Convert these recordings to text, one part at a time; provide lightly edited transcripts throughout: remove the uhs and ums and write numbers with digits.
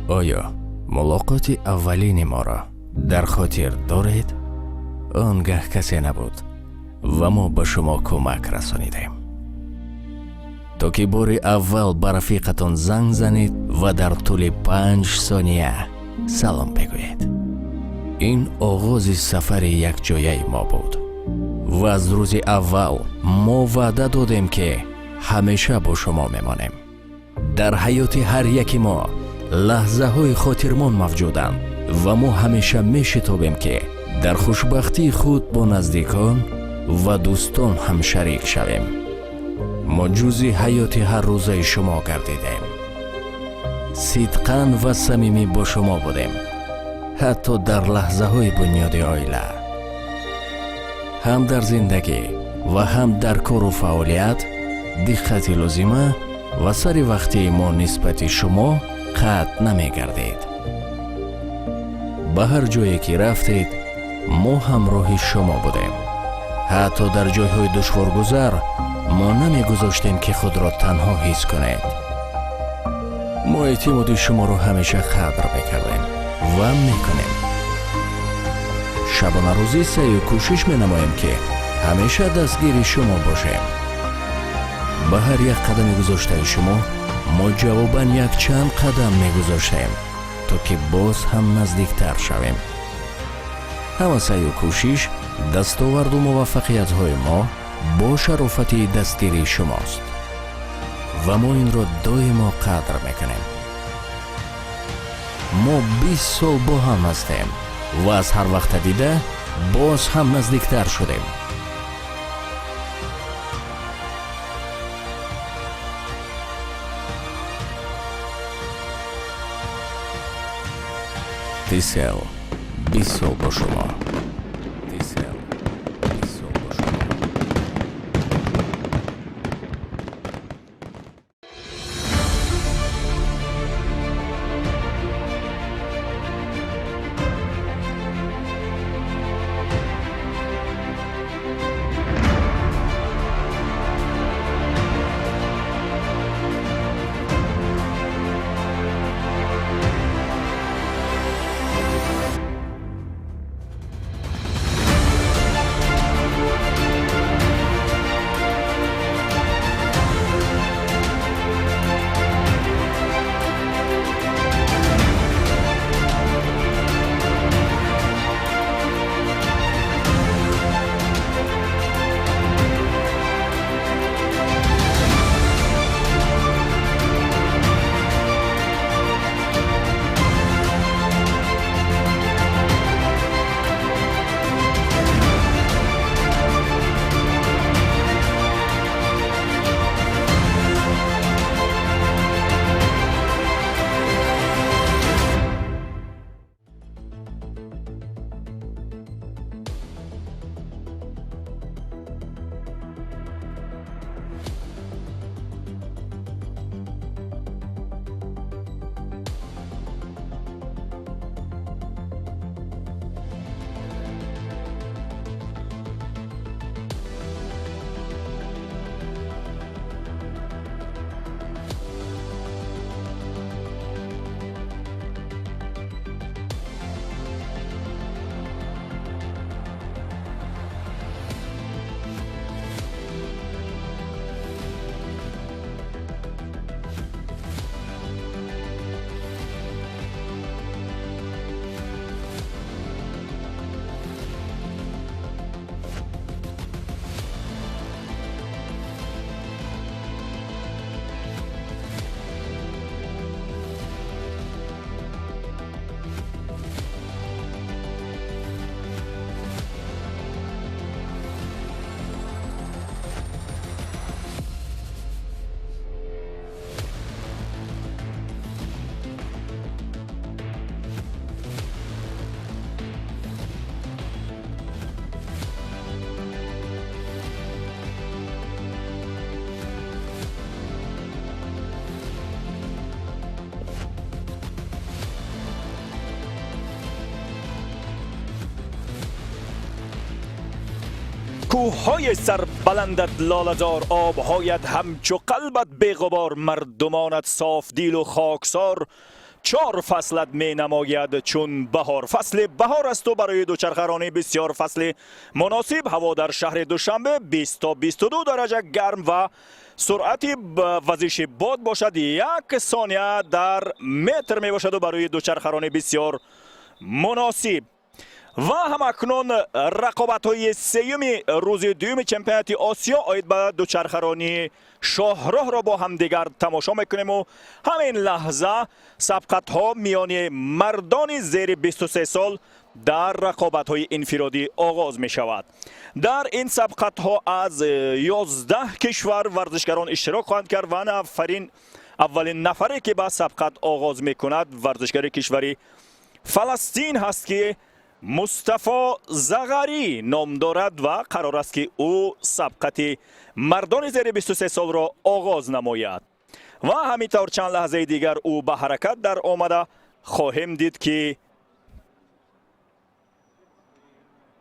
Оё мулоқоти аввалини моро дар хотир доред? Он гаҳ касе набуд ва мо ба шумо кӯмак расонидем, то ки бори аввал ба рафиқатон занг занед ва дар тӯли 5 сония салом бигӯед. Ин оғози сафари якҷояи мо буд ва аз рӯзи аввал мо ваъда додем, ки ҳамеша бо шумо мемонем. Дар ҳаёти ҳар яки мо лаҳзаҳои хотирмон мавҷуданд ва мо ҳамеша мешитобем, ки дар хушбахтии худ бо наздикон ва дӯстон ҳамшарик шавем. Мо ҷузъи ҳаёти ҳаррӯзаи шумо гардидем, сидқан ва самимӣ бо шумо будем, ҳатто дар лаҳзаҳои бунёди оила. Ҳам дар зиндагӣ ва ҳам дар кору фаъолият диққати лозима ва сари вақтии мо нисбати шумо қатъ намегардид. Ба ҳар ҷое ки рафтед, мо ҳамроҳи шумо будем. Ҳатто дар ҷойҳои душворгузар мо намегузоштем, ки худро танҳо ҳис кунед. Мо эътимоди шуморо ҳамеша қадр мекардем ва мекунем. Шабонарӯзӣ саъю кӯшиш менамоем, ки ҳамеша дастгири шумо бошем. Ба ҳар як қадами гузоштаи шумо мо ҷавобан якчанд қадам мегузоштем, то ки боз ҳам наздиктар шавем. Ҳама саъю кӯшиш, дастоварду муваффақиятҳои мо бо шарофати дастгирии шумост ва мо инро доимо қадр мекунем. Мо 20 сол бо ҳам ҳастем ва аз ҳар вақта дида боз ҳам наздиктар шудем. Tcell, 20 сол бо шумо. Tcell, 20 сол бо шумо. کوههای سر بلندت لاله‌زار، آبهایت همچو قلبت بی‌غبار، مردمانت صاف دیل و خاکسار. Чор фаслат менамояд чун баҳор. Фасли баҳор асту барои дучархаронӣ бисёр фасли муносиб. Ҳаво дар шаҳри Душанбе 20 то 22 дараҷа гарм ва суръати вазиши бод бошад 1 сония дар метр мебошаду барои дучархаронӣ бисёр муносиб. Ва ҳамакнун рақобатҳои сеюми рӯзи дуюми чемпионати Осиё оид ба дучархаронии шоҳроҳро бо ҳамдигар тамошо мекунему ҳамин лаҳза сабқатҳо миёни мардони зери 23 сол дар рақобатҳои инфиродӣ оғоз мешавад. Дар ин сабқатҳо аз 11 кишвар варзишгарон иштирок хоҳанд кард ва нафарин аввалин нафаре ки ба сабқат оғоз мекунад, варзишгари кишвари Фаластин ҳаст, ки Мустафо Зағарӣ ном дорад ва қарор аст, ки ӯ сабқати мардони зери 23 солро оғоз намояд. Ва ҳамин тавр чанд лаҳзаи дигар ӯ ба ҳаракат дар омада, хоҳем дид, ки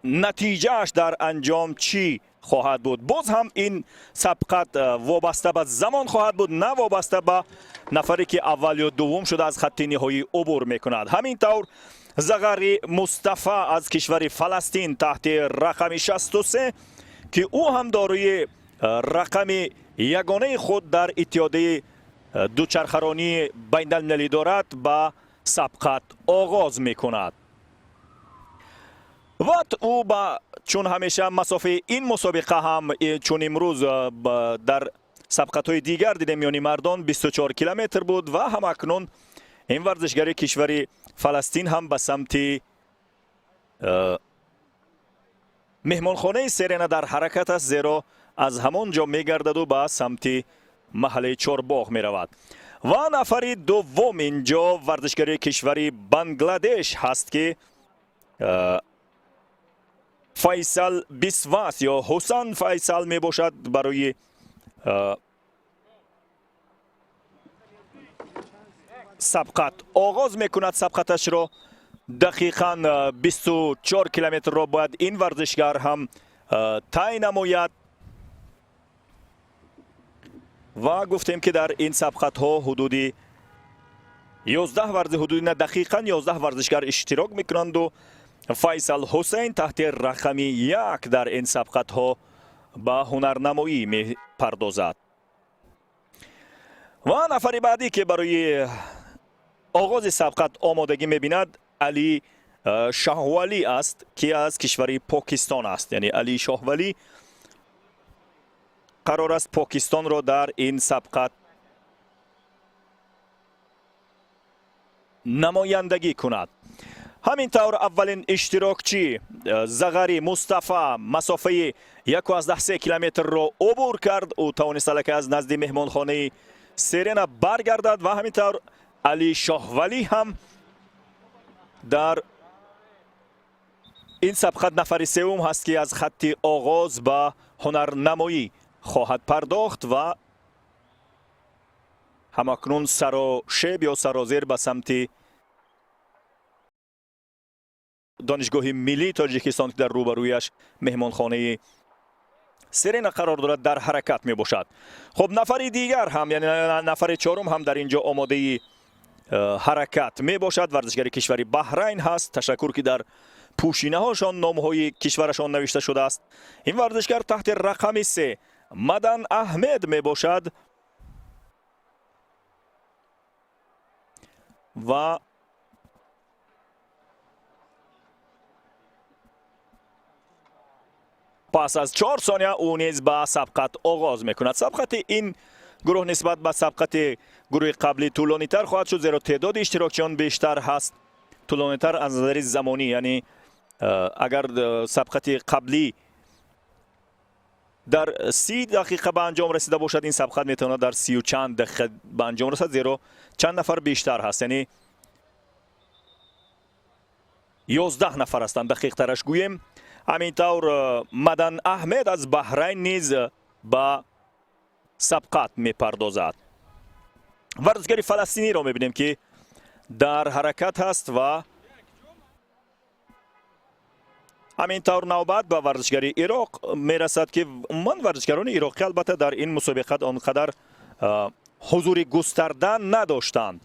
натиҷааш дар анҷом чӣ хоҳад буд. Боз ҳам ин сабқат вобаста ба замон хоҳад буд, на вобаста ба нафаре, ки аввал ё дуввум шуда аз хатти ниҳоӣ убур мекунад. Ҳамин тавр Зағари Мустафа аз кишвари Фаластин таҳти рақами 63, ки ӯ ҳам дорои рақами ягонаи худ дар иттиҳодияи дучархаронии байналмилалӣ дорад, ба сабқат оғоз мекунад. Ва ӯ ба чун ҳамеша масофаи ин мусобиқа ҳам, чун имрӯз дар сабқатҳои дигар дидем, миёни мардон 24 километр буд. Ва ҳамакнун ин варзишгари кишвари Фаластин ҳам ба самти меҳмонхонаи Серена дар ҳаракат аст, зеро аз ҳамон ҷо мегардаду ба самти маҳаллаи Чорбоғ меравад. Ва нафари дуввум инҷо варзишгари кишвари Бангладеш ҳаст, ки Файсал Бисвас ё Ҳусан Файсал мебошад. Барои сабқат оғоз мекунад сабқаташро. Дақиқан 24 километрро бояд ин варзишгар ҳам тай намояд. Ва гуфтем, ки дар ин сабқатҳо ҳудуди 11 варзи ҳудуди на, дақиқан 11 варзишгар иштирок мекунанду Файсал Ҳусейн таҳти рақами 1 дар ин сабқатҳо ба ҳунарнамоӣ мепардозад. Ва нафари баъдӣ, ки барои оғози сабқат омодагӣ мебинад, Али Шаҳвалӣ аст, ки аз кишвари Покистон аст. Яъне Али Шоҳвалӣ қарор аст Покистонро дар ин сабқат намояндагӣ кунад. Ҳамин тавр аввалин иштирокчӣ Зағари Мустафа масофаи 1,3 километрро убур кард. Ӯ тавонист аллакай аз назди меҳмонхонаи Серена баргардад. Ва ҳамин тавр Али Шоҳвалӣ ҳам дар ин сабқат нафари севум ҳаст, ки аз хатти оғоз ба ҳунарнамоӣ хоҳад пардохт ва ҳамакнун сарошеб ё сарозер ба самти Донишгоҳи миллии Тоҷикистон, ки дар рӯбарӯяш меҳмонхонаи Серена қарор дорад, дар ҳаракат мебошад. Хуб, нафари дигар ҳам, яъне нафари чорум ҳам дар ин ҷо омодаи ҳаракат мебошад. Варзишгари кишвари Баҳрайн ҳаст. Ташаккур, ки дар пӯшинаҳошон номҳои кишварашон навишта шудааст. Ин варзишгар таҳти рақами 3 Мадан Аҳмед мебошад ва пас аз 4 сония ӯ низ ба сабқат оғоз мекунад. Сабқати ин гурӯҳ нисбат ба сабқати гурӯҳи қаблӣ тӯлонитар хоҳад шуд, зеро теъдоди иштирокчиён бештар ҳаст. Тӯлонитар аз назари замонӣ, яъне агар сабқати қаблӣ дар 30 дақиқа ба анҷом расида бошад, ин сабқат метавонад дар сию чанд дақиқа ба анҷом расад, зеро чанд нафар бештар ҳаст, яъне 11 нафар ҳастанд, дақиқтараш гӯем. Ҳамин тавр Мадан Аҳмед аз Баҳрайн низ ба сабқат мепардозад. Варзишгари фаластиниро мебинем, ки дар ҳаракат ҳаст. Ва ҳамин тавр навбат ба варзишгари Ироқ мерасад, ки умуман варзишгарони ироқӣ албатта дар ин мусобиқат он қадар ҳузури густарда надоштанд.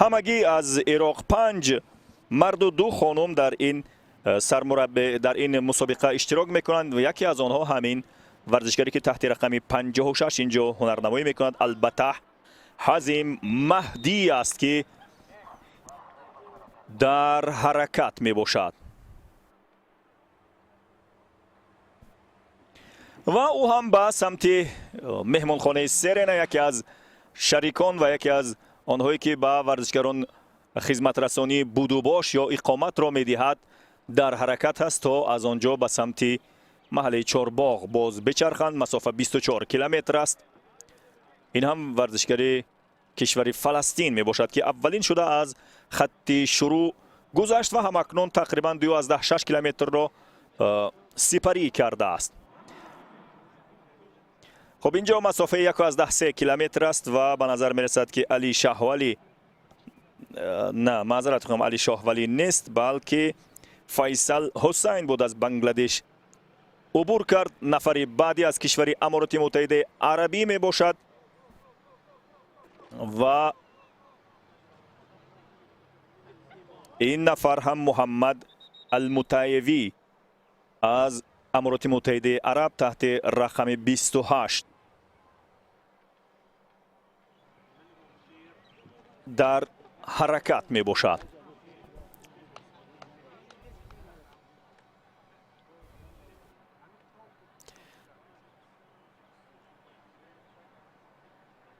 Ҳамагӣ аз Ироқ 5 марду 2 хонум дар ин сармураббӣ дар ин мусобиқа иштирок мекунанд ва яке аз онҳо ҳамин варзишгаре ки таҳти рақами 56 инҷо ҳунарнамоӣ мекунад, албатта Ҳазим Маҳдӣ аст, ки дар ҳаракат мебошад ва ӯ ҳам ба самти меҳмонхонаи Серена, яке аз шарикон ва яке аз онҳое ки ба варзишгарон хизматрасонии будубош ё иқоматро медиҳад, дар ҳаракат аст, то аз он ҷо ба самти маҳаллаи Чорбоғ боз бичарханд. Масофа 24 километр аст. Ин ҳам варзишгари кишвари Фаластин мебошад, ки аввалин шуда аз хатти шурӯъ гузашт ва ҳамакнун тақрибан 2,6 километрро сипарӣ кардааст. Хуб, инҷо масофаи 1,3 километр аст ва ба назар мерасад, ки Али Шаҳвалӣ, на, маъзарат мехоҳам, Али Шоҳвалӣ нест, балки Файсал Ҳусайн буд, аз Бангладеш убур кард. Нафари баъдӣ аз кишвари Амороти Муттаҳидаи Арабӣ мебошад ва ин нафар ҳам Муҳаммад Алмутаевӣ аз Амороти Муттаҳидаи Араб таҳти рақами 28 дар ҳаракат мебошад.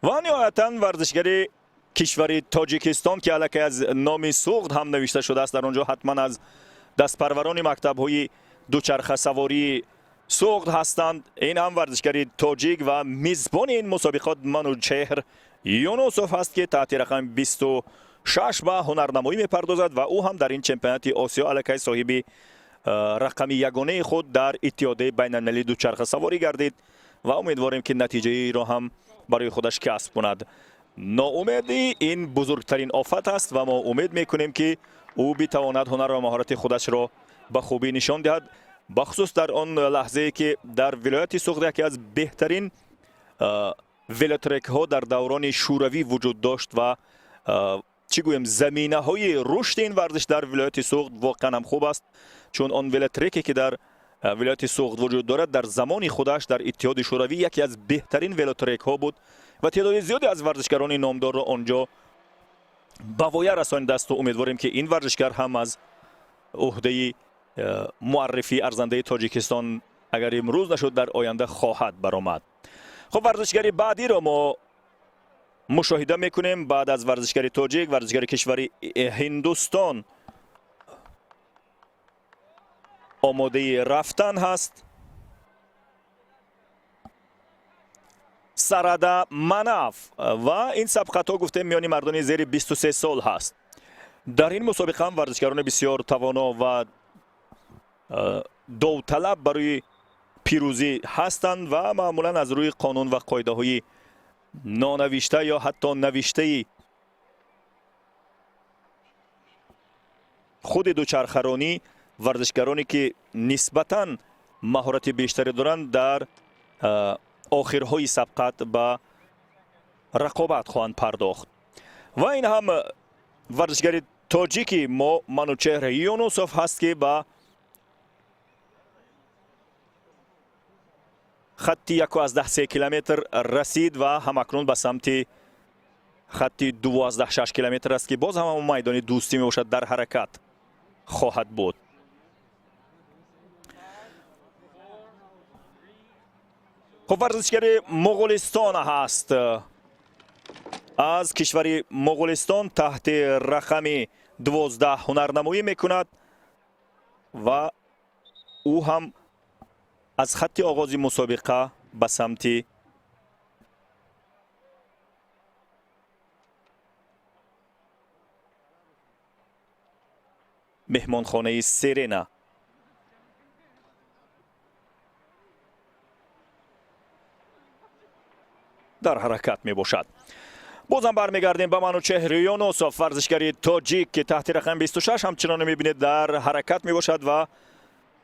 Ва ниҳоятан варзишгари кишвари Тоҷикистон, ки аллакай аз номи Суғд ҳам навишта шудааст дар он ҷо, ҳатман аз дастпарварони мактабҳои дучархасавории Суғд ҳастанд. Ин ҳам варзишгари тоҷик ва мизбони ин мусобиқот Манучеҳр Юнусов ҳаст, ки таҳти рақами 26 ба ҳунарнамоӣ мепардозад ва ӯ ҳам дар ин чемпионати Осиё аллакай соҳиби рақами ягонаи худ дар Иттиҳодияи байналмилалии дучархасаворӣ гардид ва умедворем, ки натиҷаиро ҳам барои худаш касб кунад. Ноумедӣ ин бузургтарин офат аст ва мо умед мекунем, ки ӯ битавонад ҳунар ва маҳорати худашро ба хубӣ нишон диҳад, бахусус дар он лаҳзае, ки дар вилояти Суғд яке аз беҳтарин велотрекҳо дар даврони шӯравӣ вуҷуд дошт ва, чӣ гӯем, заминаҳои рушди ин варзиш дар вилояти Суғд воқеан ҳам хуб аст, чун он велотреке, ки дар вилояти Суғд вуҷуд дорад, дар замони худаш дар Иттиҳоди Шӯравӣ яке аз беҳтарин велотрекҳо буд ва теъдоди зиёде аз варзишгарони номдорро он ҷо ба воя расонидаасту умедворем, ки ин варзишгар ҳам аз ӯҳдаи муаррифии арзандаи Тоҷикистон, агар имрӯз нашуд, дар оянда хоҳад баромад. Хуб, варзишгари баъдиро мо мушоҳида мекунем. Баъд аз варзишгари тоҷик варзишгари кишвари Ҳиндустон омодаи рафтан ҳаст, Сарада Манаф. Ва ин сабқатҳо, гуфтем, миёни мардони зери 23 сол ҳаст. Дар ин мусобиқа ҳам варзишгарони бисёр тавоно ва довталаб барои пирӯзӣ ҳастанд ва маъмулан аз рӯи қонун ва қоидаҳои нонавишта ё ҳатто навиштаи худи дучархаронӣ варзишгароне, ки нисбатан маҳорати бештаре доранд, дар охирҳои сабқат ба рақобат хоҳанд пардохт. Ва ин ҳам варзишгари тоҷики мо Манучеҳр Юнусов ҳаст, ки ба хатти 1,3 километр расид ва ҳамакнун ба самти хатти 2,6 километр аст, ки боз ҳам майдони Дӯстӣ мебошад, дар ҳаракат хоҳад буд. Хуб, варзишгари Моғулистон ҳаст, аз кишвари Моғулистон таҳти рақами 12 ҳунарнамоӣ мекунад ва ӯ ҳам аз хатти оғози мусобиқа ба самти меҳмонхонаи Серена дар ҳаракат мебошад. Бозам бармегардем ба Манучеҳр Юнусов, варзишгари тоҷик, ки таҳти рақами 26 ҳамчунон мебинед дар ҳаракат мебошад ва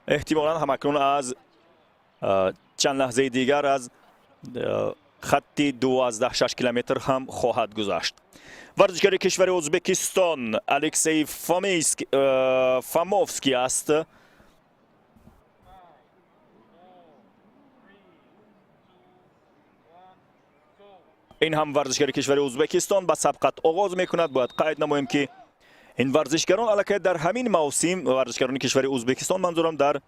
эҳтимолан ҳамакнун аз чанд лаҳзаи дигар аз Хатти 2,6 километр ҳам хоҳад гузашт. Варзишгари кишвари Ӯзбекистон Алексей Фомовский аст. Ин ҳам варзишгари кишвари Ӯзбекистон ба сабқат оғоз мекунад. Бояд қайд намоем, ки ин варзишгарон аллакай дар ҳамин мавсим, варзишгарони кишвари Ӯзбекистон манзурам, дар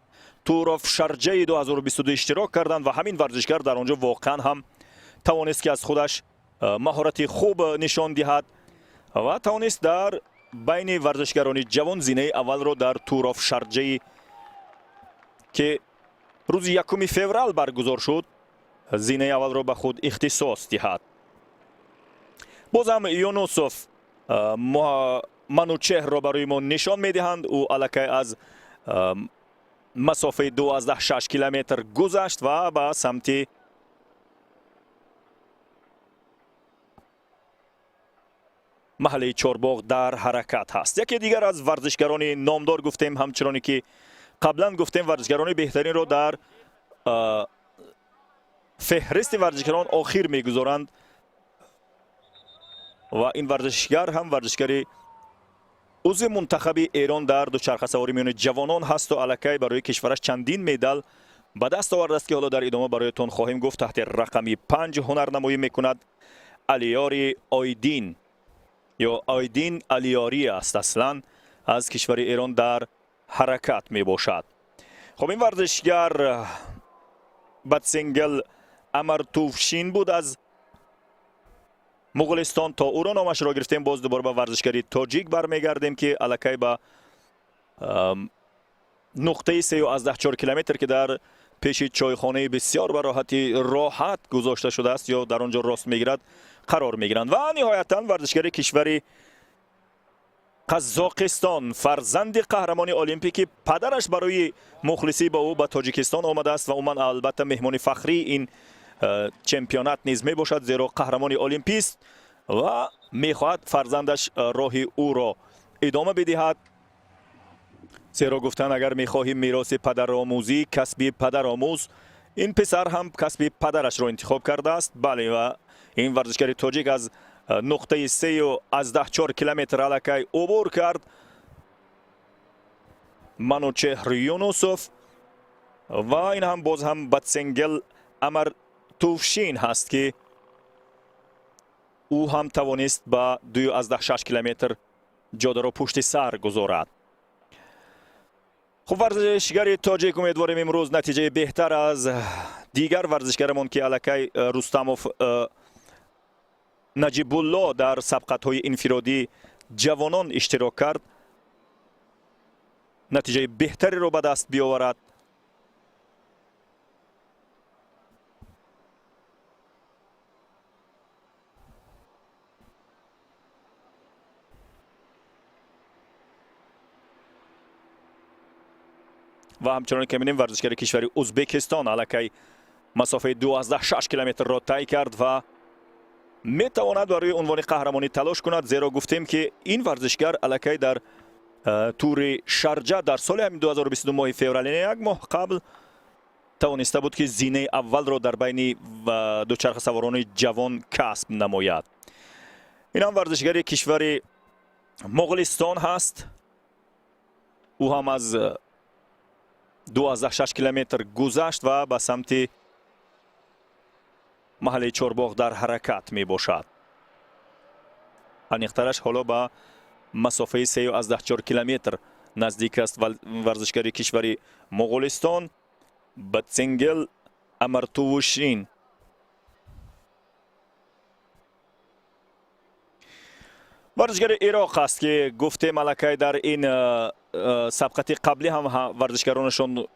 Tour of Шарҷаи 2022 иштирок карданд ва ҳамин варзишгар дар он ҷо воқеан ҳам тавонист, ки аз худаш маҳорати хуб нишон диҳад ва тавонист дар байни варзишгарони ҷавон зинаи аввалро дар Tour of Шарҷаи, ки рӯзи 1 феврал баргузор шуд, зинаи аввалро ба худ ихтисос диҳад. Бозам Юнусов Манучеҳрро барои мо нишон медиҳанд. Ӯ аллакай аз масофаи 2,6 километр гузашт ва ба самти маҳаллаи Чорбоғ дар ҳаракат ҳаст. Яке дигар аз варзишгарони номдор гуфтем, ҳамчуноне ки қаблан гуфтем, варзишгарони беҳтаринро дар феҳристи варзишгарон охир мегузоранд ва ин варзишгар ҳам варзишгари узви мунтахаби Эрон дар дучархасаворӣ миёни ҷавонон ҳасту аллакай барои кишвараш чандин медал ба даст овардааст, ки ҳоло дар идома бароятон хоҳем гуфт. Таҳти рақами 5 ҳунарнамоӣ мекунад Алиёри Ойдин ё Ойдин Алиёрӣ аст, аслан аз кишвари Эрон дар ҳаракат мебошад. Хоб, ин варзишгар Батсенгел Амартувшин буд аз Муғулистон, то ӯро номашро гирифтем. Боз дубора ба варзишгари тоҷик бармегардем, ки аллакай ба нуқтаи 3,4 километр, ки дар пеши чойхонаи бисёр ба роҳати роҳат гузошта шудааст ё дар он ҷо рост мегирад, қарор мегиранд. Ва ниҳоятан варзишгари кишвари Қазоқистон, фарзанди қаҳрамони олимпӣ, ки падараш барои мухлисӣ ба ӯ ба Тоҷикистон омадааст ва умуман албатта меҳмони фахрии ин чемпионат низ мебошад, зеро қаҳрамони олимпист ва мехоҳад фарзандаш роҳи ӯро идома бидиҳад. Зеро гуфтан, агар мехоҳӣ мероси падаромӯзӣ, касби падаромӯз. Ин писар ҳам касби падарашро интихоб кардааст. Бале, ва ин варзишгари тоҷик аз нуқтаи 3,4 километр аллакай убур кард. Манучеҳр Юнусов ва ин ҳам боз ҳам Батсенгел Амар Тувшин ҳаст, ки ӯ ҳам тавонист ба 2,6 километр ҷодаро пушти сар гузорад. Хуб, варзишгари тоҷик, умедворем, имрӯз натиҷаи беҳтар аз дигар варзишгарамон, ки аллакай Рустамов Наҷибулло дар сабқатҳои инфиродӣ ҷавонон иштирок кард, натиҷаи беҳтареро ба даст биёварад. Ва ҳамчунон ки мебинем, варзишгари кишвари Ӯзбекистон аллакай масофаи 2,6 километрро тай кард ва метавонад барои унвони қаҳрамонӣ талош кунад, зеро гуфтем, ки ин варзишгар аллакай дар Тури Шарҷа дар соли ҳамин 2022 моҳи феврал, яъне як моҳ қабл, тавониста буд, ки зинаи аввалро дар байни дучархасаворони ҷавон касб намояд. Ин ҳам варзишгари кишвари Моғулистон ҳаст. Ӯ ҳам аз 2,6 километр гузашт ва ба самти маҳаллаи Чорбоғ дар ҳаракат мебошад. Аниқтараш, ҳоло ба масофаи 3,4 километр наздик аст варзишгари кишвари Моғулистон Батсенгел Амартувушин. Варзишгари Ироқ аст, ки гуфтем, аллакай дар ин сабқати қаблӣ ҳам варзишгаронашон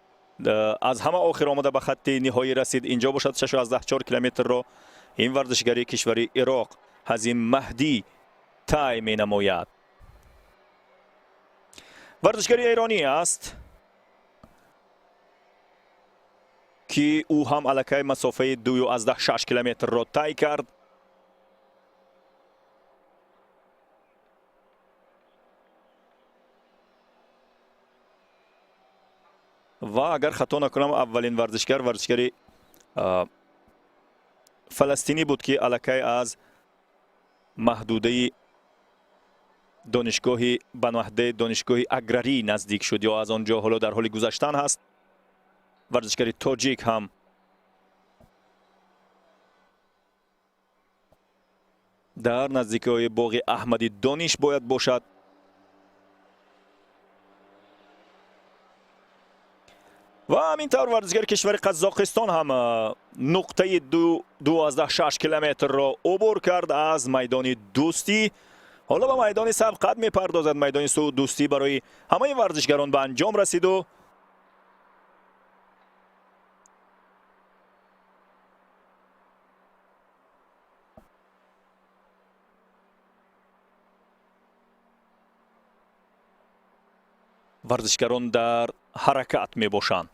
аз ҳама охир омада ба хатти ниҳоӣ расид. Инҷо бошад, 6,4 километрро ин варзишгари кишвари Ироқ Ҳазим Маҳдӣ тай менамояд. Варзишгари эронӣ аст, ки ӯ ҳам аллакай масофаи 2,6 километрро тай кард. Ва агар хато накунам, аввалин варзишгар, варзишгари Фаластинӣ буд, ки аллакай аз маҳдудаи донишгоҳи ба маҳдудаи донишгоҳи аграрӣ наздик шуд ё аз он ҷо ҳоло дар ҳоли гузаштан ҳаст. Варзишгари тоҷик ҳам дар наздикиҳои боғи Аҳмади Дониш бояд бошад. Ва ҳамин тавр варзишгари кишвари Қазоқистон ҳам нуқтаи 2,6 километрро убур кард аз майдони Дӯстӣ. Ҳоло ба майдони сабқат мепардозад. Майдони Дӯстӣ барои ҳамаи варзишгарон ба анҷом расиду варзишгарон дар ҳаракат мебошанд.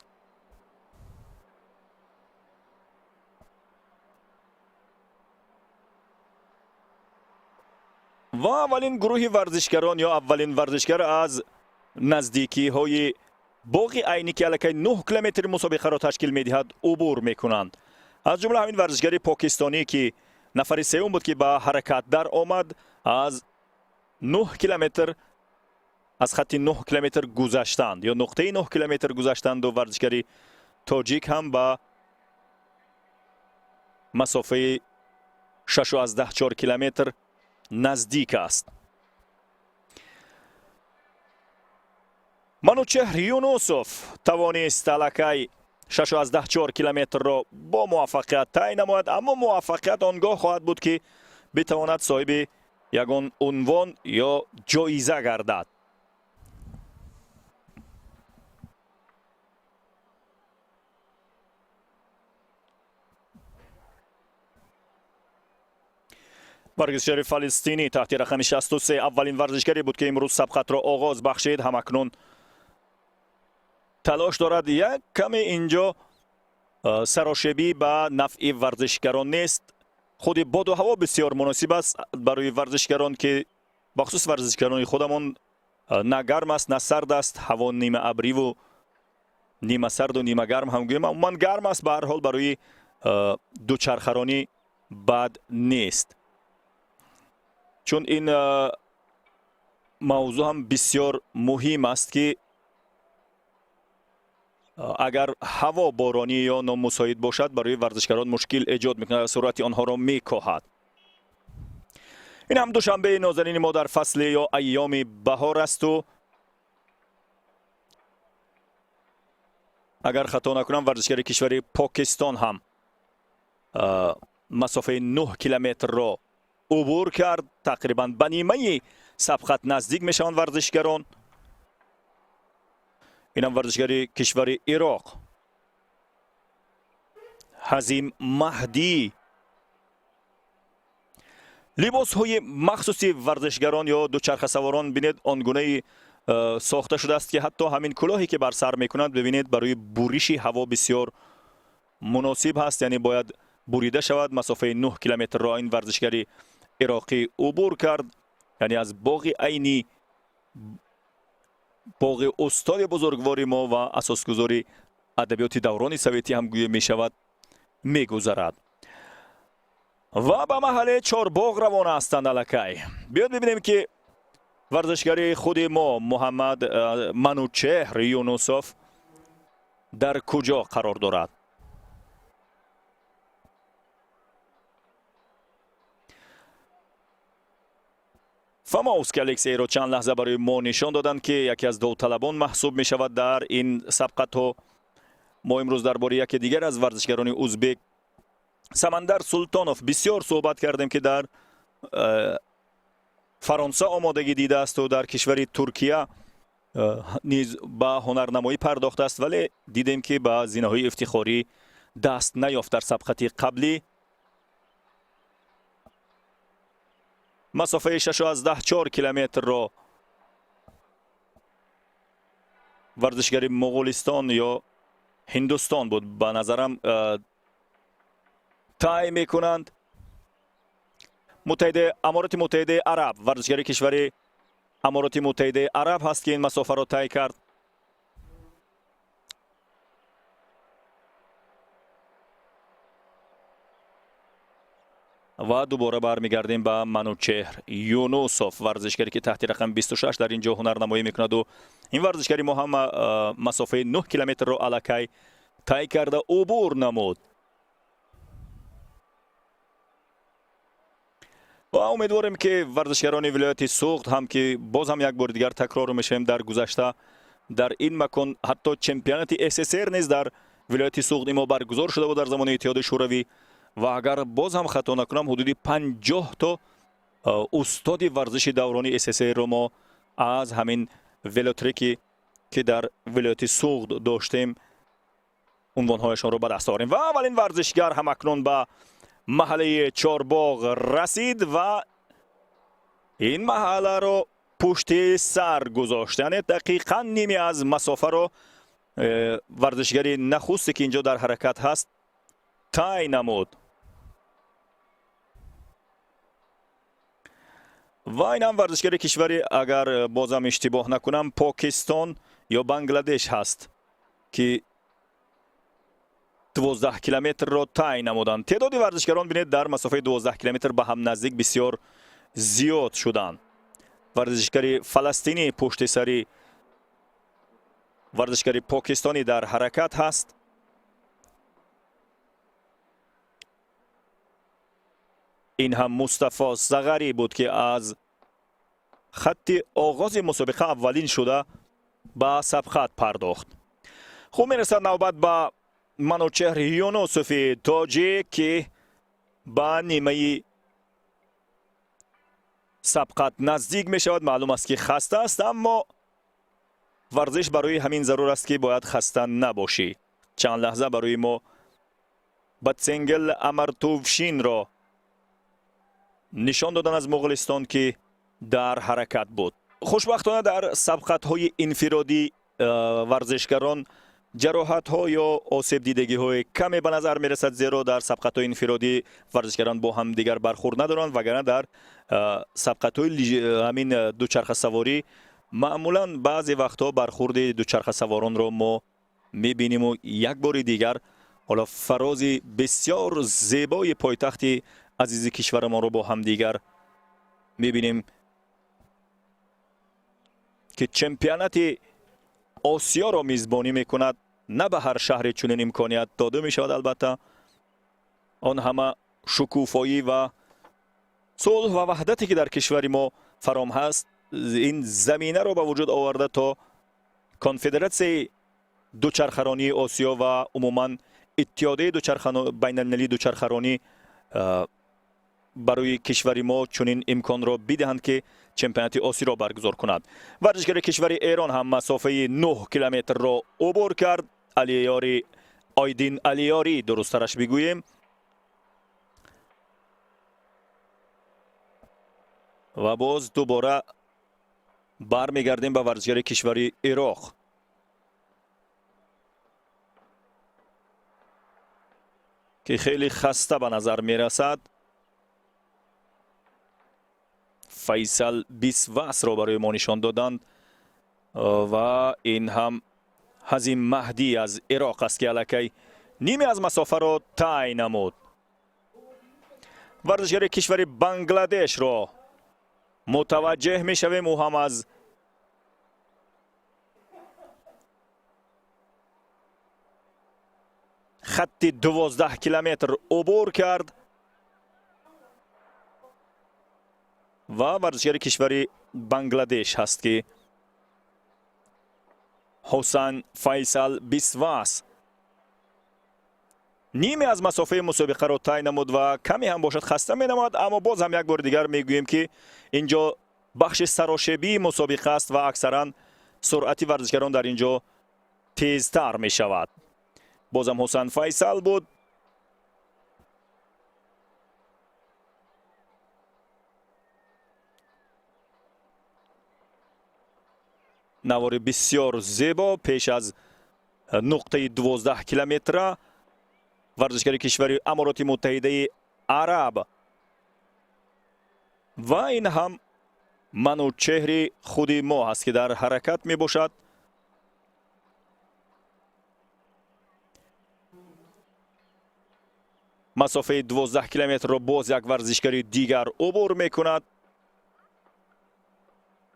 Ва аввалин гурӯҳи варзишгарон ё аввалин варзишгар аз наздикиҳои боғи Айнӣ, ки аллакай 9 километри мусобиқаро ташкил медиҳад, убур мекунанд. Аз ҷумла ҳамин варзишгари покистонӣ, ки нафари сеюм буд, ки ба ҳаракат дар омад, аз 9 километр, аз хатти 9 километр гузаштанд ё нуқтаи 9 километр гузаштанду варзишгари тоҷик ҳам ба масофаи 6,4 километр наздик аст. Манучеҳр Юнусов тавонист аллакай 6,4 километрро бо муваффақият тай намояд, аммо муваффақият он гоҳ хоҳад буд, ки битавонад соҳиби ягон унвон ё ҷоиза гардад. Варзишгари фаластинӣ таҳти рақами 63 аввалин варзишгаре буд, ки имрӯз сабқатро оғоз бахшид. Ҳамакнун талош дорад. Як каме инҷо сарошебӣ ба нафъи варзишгарон нест. Худи боду ҳаво бисёр муносиб аст барои варзишгарон, ки бахусус варзишгарони худамон, на гарм аст, на сард аст. Ҳаво нимаабриву нимасарду нимагарм ҳам гӯем, умуман гарм аст. Ба ҳар ҳол, барои дучархаронӣ бад нест, чун ин мавзӯъ ҳам бисёр муҳим аст, ки агар ҳаво боронӣ ё номусоид бошад, барои варзишгарон мушкил эҷод мекунад ва суръати онҳоро мекоҳад. Ин ҳам Душанбеи нозанини мо дар фасли ё айёми баҳор асту агар хато накунам, варзишгари кишвари Покистон ҳам масофаи 9 километрро убур кард. Тақрибан ба нимаи сабқат наздик мешаванд варзишгарон. Инам варзишгари кишвари Ироқ Ҳазим Маҳдӣ. Либосҳои махсуси варзишгарон ё дучархасаворон, бинед, он гунаи сохта шудааст, ки ҳатто ҳамин кулоҳе, ки бар сар мекунанд, бибинед, барои буриши ҳаво бисёр муносиб ҳаст, яъне бояд бурида шавад. Масофаи 9 километрро ин варзишгари ироқӣ убур кард, яъне аз боғи Айнӣ, боғи устоди бузургвори мо ва асосгузори адабиёти даврони советӣ ҳам гӯя мешавад, мегузарад ва ба маҳаллаи Чорбоғ равона ҳастанд аллакай. Биёд бибинем, ки варзишгари худи мо Муҳаммад Манучеҳр Юнусов дар куҷо қарор дорад. Фомовский Алексейро чанд лаҳза барои мо нишон доданд, ки яке аз довталабон маҳсуб мешавад дар ин сабқатҳо. Мо имрӯз дар бораи яке дигар аз варзишгарони узбек Самандар Султонов бисёр суҳбат кардем, ки дар Фаронса омодагӣ дидаасту дар кишвари Туркия низ ба ҳунарнамоӣ пардохтааст, вале дидем, ки ба зинаҳои ифтихорӣ даст наёфт дар сабқати қаблӣ. Масофаи 6,4 километрро варзишгари Моғулистон ё Ҳиндустон буд, ба назарам, тай мекунанд. Амороти Муттаҳидаи Араб, варзишгари кишвари Амороти Муттаҳидаи Араб ҳаст, ки ин масофаро тай кард. Ва дубора бармегардем ба Манучеҳр Юнусов, варзишгаре ки таҳти рақами 26 дар ин ҷо ҳунарнамоӣ мекунаду ин варзишгари мо ҳам масофаи 9 километрро аллакай тай карда убур намуд. Ва умедворем, ки варзишгарони вилояти Суғд ҳам, ки боз ҳам як бори дигар такрор мешавем, дар гузашта дар ин макон ҳатто чемпионати СССР низ дар вилояти Суғди мо баргузор шуда буд дар замони Иттиҳоди Шӯравӣ. Ва агар боз ҳам хато накунам, ҳудуди 50 то устоди варзиши даврони СССРро мо аз ҳамин велотреки, ки дар вилояти Суғд доштем, унвонҳояшонро ба даст орем. Ва аввалин варзишгар ҳамакнун ба маҳаллаи Чорбоғ расид ва ин маҳалларо пушти сар гузошт, яъне дақиқан ниме аз масофаро варзишгари нахусте, ки инҷо дар ҳаракат ҳаст, тай намуд. Ва инам варзишгари кишвари, агар бозам иштибоҳ накунам, Покистон ё Бангладеш ҳаст, ки 12 километрро тай намуданд. Теъдоди варзишгарон, бинед, дар масофаи 12 километр ба ҳам наздик бисёр зиёд шуданд. Варзишгари фаластинӣ пушти сари варзишгари покистонӣ дар ҳаракат ҳаст. Ин ҳам Мустафо Зағарӣ буд, ки аз хатти оғози мусобиқа аввалин шуда ба сабқат пардохт. Хуб, мерасад навбат ба Манучеҳр Юнусофи тоҷик, ки ба нимаи сабқат наздик мешавад. Маълум аст, ки хаста аст, аммо варзиш барои ҳамин зарур аст, ки бояд хаста набошӣ. Чанд лаҳза барои мо Батсенгел Амартувшинро нишон додан аз Моғулистон, ки дар ҳаракат буд. Хушбахтона, дар сабқатҳои инфиродӣ варзишгарон ҷароҳатҳо ё осебдидагиҳои каме ба назар мерасад, зеро дар сабқатҳои инфиродӣ варзишгарон бо ҳамдигар бархӯрд надоранд, вагарна дар сабқатҳои ҳамин дучархасаворӣ маъмулан баъзе вақтҳо бархӯрди дучархасаворонро мо мебиниму. Як бори дигар ҳоло фарози бисёр зебои пойтахти азизи кишварамонро бо ҳамдигар мебинем, ки чемпионати Осиёро мизбонӣ мекунад. На ба ҳар шаҳре чунин имконият дода мешавад. Албатта, он ҳама шукуфоӣ ва сулҳ ва ваҳдате, ки дар кишвари мо фаром ҳаст, ин заминаро ба вуҷуд оварда, то Конфедератсияи дучархаронии Осиё ва умуман Иттиҳодияи байналмилалии дучархаронӣ барои кишвари мо чунин имконро бидиҳанд, ки чемпионати Осиёро баргузор кунад. Варзишгари кишвари Эрон ҳам масофаи 9 километрро убур кард. Алиёри, Ойдин Алиёрӣ дурусттараш бигӯем. Ва боз дубора бармегардем ба варзишгари кишвари Ироқ, ки хеле хаста ба назар мерасад. Файсал Бисвасро барои мо нишон доданд. Ва ин ҳам Ҳазим Маҳдӣ аз Ироқ аст, ки аллакай ниме аз масофаро тай намуд. Варзишгари кишвари Бангладешро мутаваҷҷеҳ мешавем. Ӯ ҳам аз хатти 12 километр убур кард. Ва варзишгари кишвари Бангладеш ҳаст, ки Ҳусан Файсал Бисвас ниме аз масофаи мусобиқаро тай намуд ва каме ҳам бошад, хаста менамояд. Аммо боз ҳам як бори дигар мегӯем, ки ин ҷо бахши сарошебии мусобиқа аст ва аксаран суръати варзишгарон дар ин ҷо тезтар мешавад. Бозам Ҳусан Файсал буд. Навори бисёр зебо пеш аз нуқтаи 12 километра. Варзишгари кишвари Амороти Муттаҳидаи Араб. Ва ин ҳам Манучеҳри худи мо ҳаст, ки дар ҳаракат мебошад. Масофаи 12 километрро боз як варзишгари дигар убур мекунад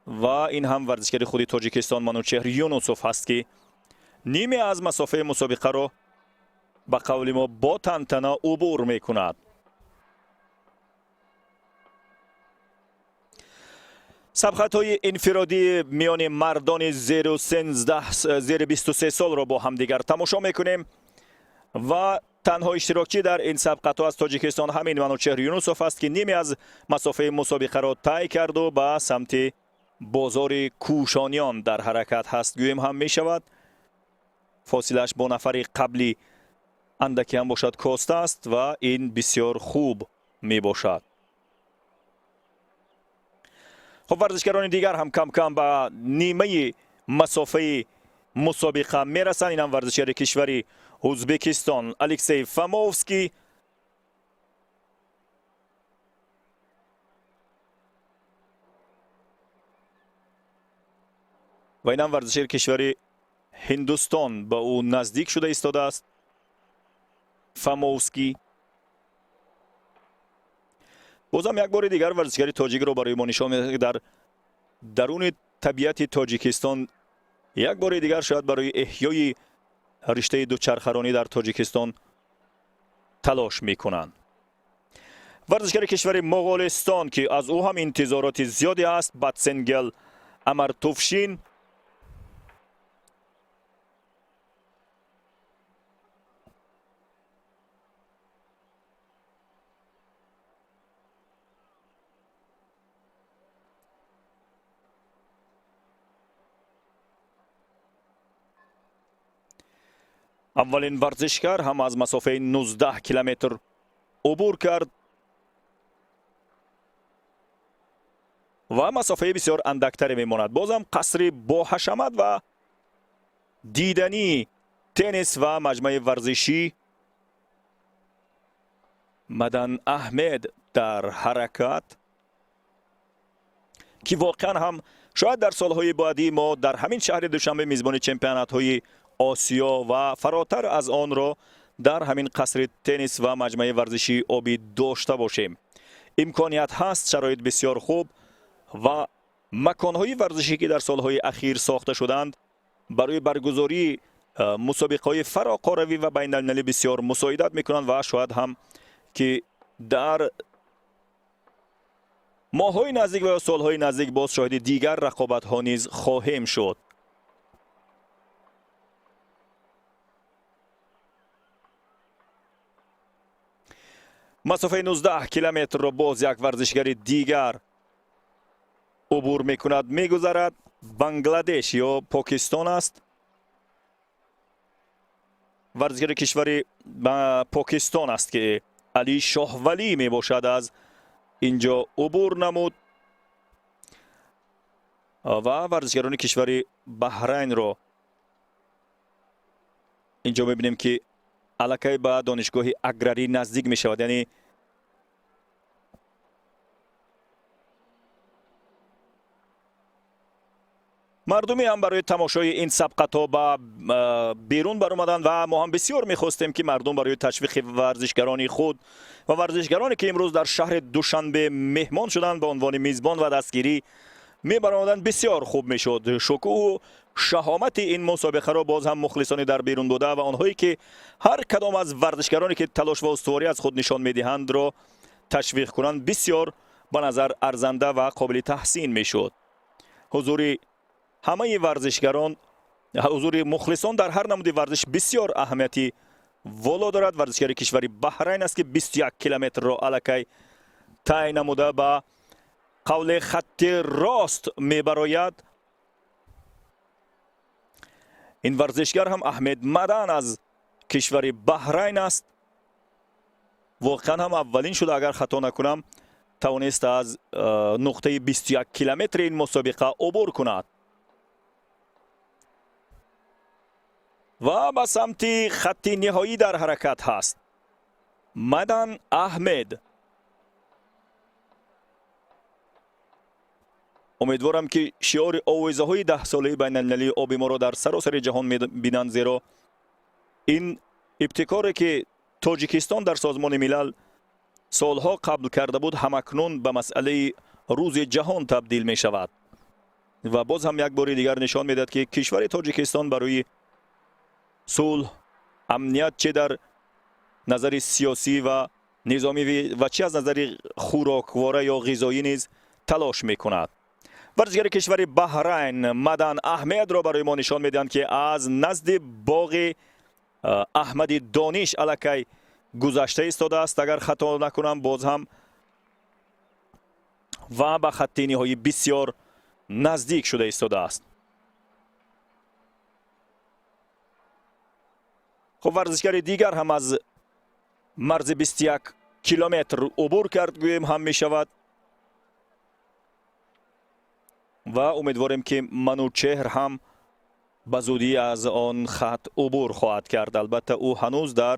ва ин ҳам варзишгари худи Тоҷикистон Манучеҳр Юнусов ҳаст, ки ниме аз масофаи мусобиқаро ба қавли мо бо тантана убур мекунад. Сабқатҳои инфиродии миёни мардони зеру 13, зери 23 солро бо ҳамдигар тамошо мекунем ва танҳо иштирокчӣ дар ин сабқатҳо аз Тоҷикистон ҳамин Манучеҳр Юнусов аст, ки ниме аз масофаи мусобиқаро тай карду ба самти бозори Кӯшониён дар ҳаракат ҳаст, гӯем ҳам мешавад. Фосилааш бо нафари қаблӣ андаке ҳам бошад, коста аст ва ин бисёр хуб мебошад. Хуб, варзишгарони дигар ҳам кам-кам ба нимаи масофаи мусобиқа мерасанд. Инам варзишгари кишвари Ӯзбекистон Алексей Фомовский. Ва инам варзишгари кишвари Ҳиндустон ба ӯ наздик шуда истодааст, Фомовский. Бозам як бори дигар варзишгари тоҷикро барои мо нишон медиҳад, ки дар даруни табиати Тоҷикистон як бори дигар шояд барои эҳёи риштаи дучархаронӣ дар Тоҷикистон талош мекунанд. Варзишгари кишвари Моғолистон, ки аз ӯ ҳам интизороти зиёде аст, Батсенгел Амартувшин. Аввалин варзишгар ҳам аз масофаи 19 километр убур кард ва масофаи бисёр андактаре мемонад. Бозам қасри боҳашамат ва дидании теннис ва маҷмӯаи варзишӣ. Мадан Аҳмед дар ҳаракат, ки воқеан ҳам шояд дар солҳои баъдӣ мо дар ҳамин шаҳри Душанбе мизбони чемпионатҳои Осиё ва фаротар аз онро дар ҳамин қасри теннис ва маҷмӯаи варзишии обӣ дошта бошем. Имконият ҳаст, шароит бисёр хуб ва маконҳои варзишӣ, ки дар солҳои ахир сохта шуданд, барои баргузории мусобиқаҳои фароқоравӣ ва байналмилалӣ бисёр мусоидат мекунанд ва шояд ҳам ки дар моҳҳои наздик ва ё солҳои наздик боз шоҳиди дигар рақобатҳо низ хоҳем шуд. Масофаи 19 километрро боз як варзишгари дигар убур мекунад, мегузарад. Бангладеш ё Покистон аст. Варзишгари кишвари Покистон аст, ки Али Шоҳвалӣ мебошад, аз инҷо убур намуд ва варзишгарони кишвари Баҳрайнро инҷо мебинем, ки аллакай ба донишгоҳи аграрӣ наздик мешавад, яъне мардуме ҳам барои тамошои ин сабқатҳо ба берун баромаданд ва мо ҳам бисёр мехостем, ки мардум барои ташвиқи варзишгарони худ ва варзишгароне, ки имрӯз дар шаҳри Душанбе меҳмон шуданд, ба унвони мизбон ва дастгирӣ мебаромаданд, бисёр хуб мешуд. Шукӯҳу шаҳомати ин мусобиқаро боз ҳам мухлисони дар берун буда ва онҳое, ки ҳар кадом аз варзишгароне, ки талош ва устуворӣ аз худ нишон медиҳандро ташвиқ кунанд, бисёр ба назар арзанда ва қобили таҳсин мешуд. Ҳузури ҳамаи варзишгарон, ҳузури мухлисон дар ҳар намуди варзиш бисёр аҳамияти воло дорад. Варзишгари кишвари Баҳрайн аст, ки 21 километрро аллакай тай намуда, ба қавли хатти рост мебарояд. Ин варзишгар ҳам Аҳмед Мадан аз кишвари Баҳрайн аст. Воқеан ҳам аввалин шуда, агар хато накунам, тавонист аз нуқтаи 21 километри ин мусобиқа убур кунад ва ба самти хатти ниҳоӣ дар ҳаракат ҳаст Мадан Аҳмед. Умедворам, ки шиори овезаҳои 10-солаи байналмилалии оби моро дар саросари ҷаҳон мебинанд, зеро ин ибтикоре, ки Тоҷикистон дар Созмони Милал солҳо қабл карда буд, ҳамакнун ба масъалаи рӯзи ҷаҳон табдил мешавад ва боз ҳам як бори дигар нишон медиҳад, ки кишвари Тоҷикистон барои сулҳ, амният, чӣ дар назари сиёсӣ ва низомӣ ва чӣ аз назари хӯроквора ё ғизоӣ низ талош мекунад. Варзишгари кишвари Баҳрайн Мадан Аҳмедро барои мо нишон медиҳанд, ки аз назди боғи Аҳмади Дониш аллакай гузашта истодааст, агар хато накунам, боз ҳам ва ба хатти ниҳоӣ бисёр наздик шуда истодааст. Хуб, варзишгари дигар ҳам аз марзи 21 километр убур кард, гӯем ҳам мешавад, ва умедворем, ки Манучеҳр ҳам ба зудӣ аз он хат убур хоҳад кард. Албатта, ӯ ҳанӯз дар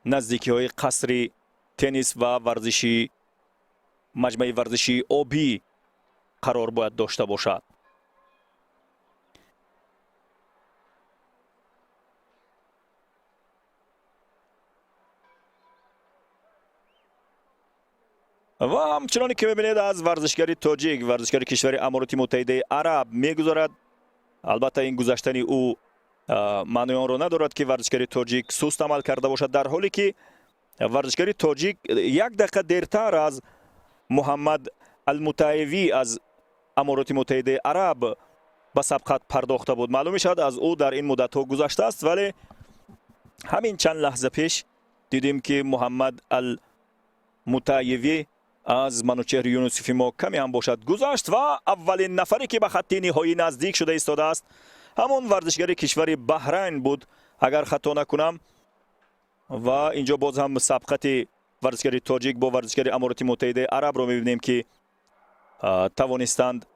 наздикиҳои қасри теннис ва варзиши маҷмӯаи варзишии обӣ қарор бояд дошта бошад. Ва ҳамчуноне ки мебинед, аз варзишгари тоҷик варзишгари кишвари Амороти Муттаҳидаи Араб мегузарад. Албатта, ин гузаштани ӯ маънои онро надорад, ки варзишгари тоҷик суст амал карда бошад, дар ҳоле ки варзишгари тоҷик як дақиқа дертар аз Муҳаммад Алмутаевӣ аз Амороти Муттаҳидаи Араб ба сабқат пардохта буд. Маълум мешавад, аз ӯ дар ин муддатҳо гузаштааст, вале ҳамин чанд лаҳза пеш дидем, ки Муҳаммад Алмутаевӣ аз Манучеҳри Юнусифи мо каме ҳам бошад гузашт. Ва аввалин нафаре, ки ба хатти ниҳоӣ наздик шуда истодааст, ҳамон варзишгари кишвари Баҳрайн буд, агар хато накунам. Ва инҷо боз ҳам сабқати варзишгари тоҷик бо варзишгари Амороти Муттаҳидаи Арабро мебинем, ки тавонистанд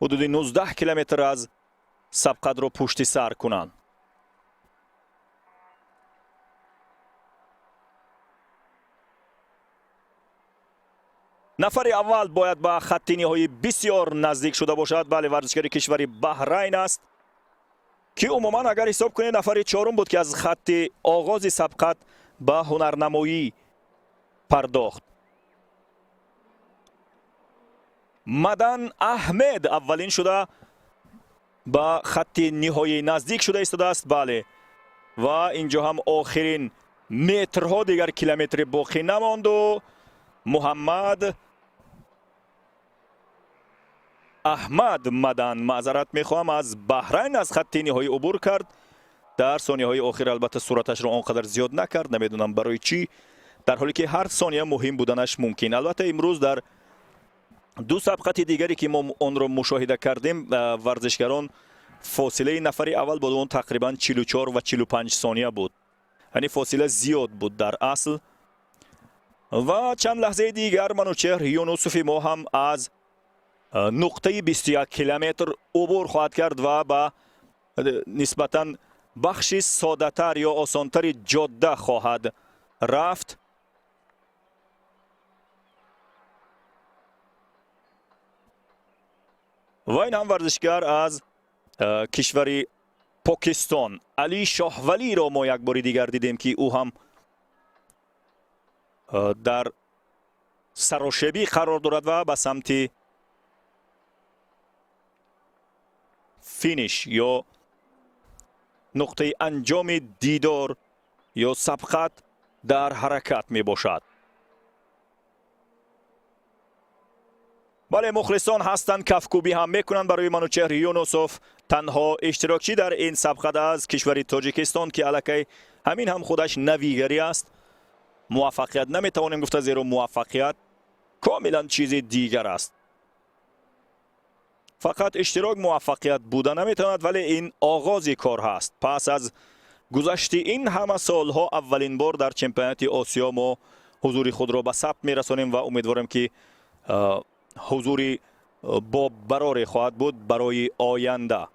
ҳудуди 19 километр аз сабқатро пушти сар кунанд. Нафари аввал бояд ба хатти ниҳоӣ бисёр наздик шуда бошад. Бале, варзишгари кишвари Баҳрайн аст, ки умуман, агар ҳисоб кунед, нафари чорум буд, ки аз хатти оғози сабқат ба ҳунарнамоӣ пардохт. Мадан Аҳмед аввалин шуда ба хатти ниҳоӣ наздик шуда истодааст. Бале, ва инҷо ҳам охирин метрҳо, дигар километри боқӣ намонду Муҳаммад Аҳмад Мадан, маъзарат мехоҳам, аз Баҳрайн аз хатти ниҳоӣ убур кард дар сонияҳои охир. Албатта, сураташро он қадар зиёд накард, намедонам барои чӣ, дар ҳоле ки ҳар сония муҳим буданаш мумкин. Албатта, имрӯз дар ду сабқати дигаре, ки мо онро мушоҳида кардем, варзишгарон фосилаи нафари аввал бо он тақрибан 44 ва 45 сония буд, яъне фосила зиёд буд дар асл. Ва чанд лаҳзаи дигар Манучеҳр Юнусуфи мо ҳам аз нуқтаи 21 километр убур хоҳад кард ва ба нисбатан бахши соддатар ё осонтари ҷодда хоҳад рафт. Ва ин ҳам варзишгар аз кишвари Покистон Али Шоҳвалиро мо як бори дигар дидем, ки ӯ ҳам дар сарошебӣ қарор дорад ва ба самти финиш ё нуқтаи анҷоми дидор ё сабқат дар ҳаракат мебошад. Бале, мухлисон ҳастанд, кафкӯбӣ ҳам мекунанд барои Манучеҳр Юнусов, танҳо иштирокчӣ дар ин сабқат аз кишвари Тоҷикистон, ки аллакай ҳамин ҳам худаш навигарӣ аст. Муваффақият наметавонем гуфта, зеро муваффақият комилан чизи дигар аст. Фақат иштирок муваффақият буда наметавонад, вале ин оғози кор ҳаст. Пас аз гузашти ин ҳама солҳо аввалин бор дар чемпионати Осиё мо ҳузури худро ба сабт мерасонем ва умедворем, ки ҳузури боббароре хоҳад буд барои оянда.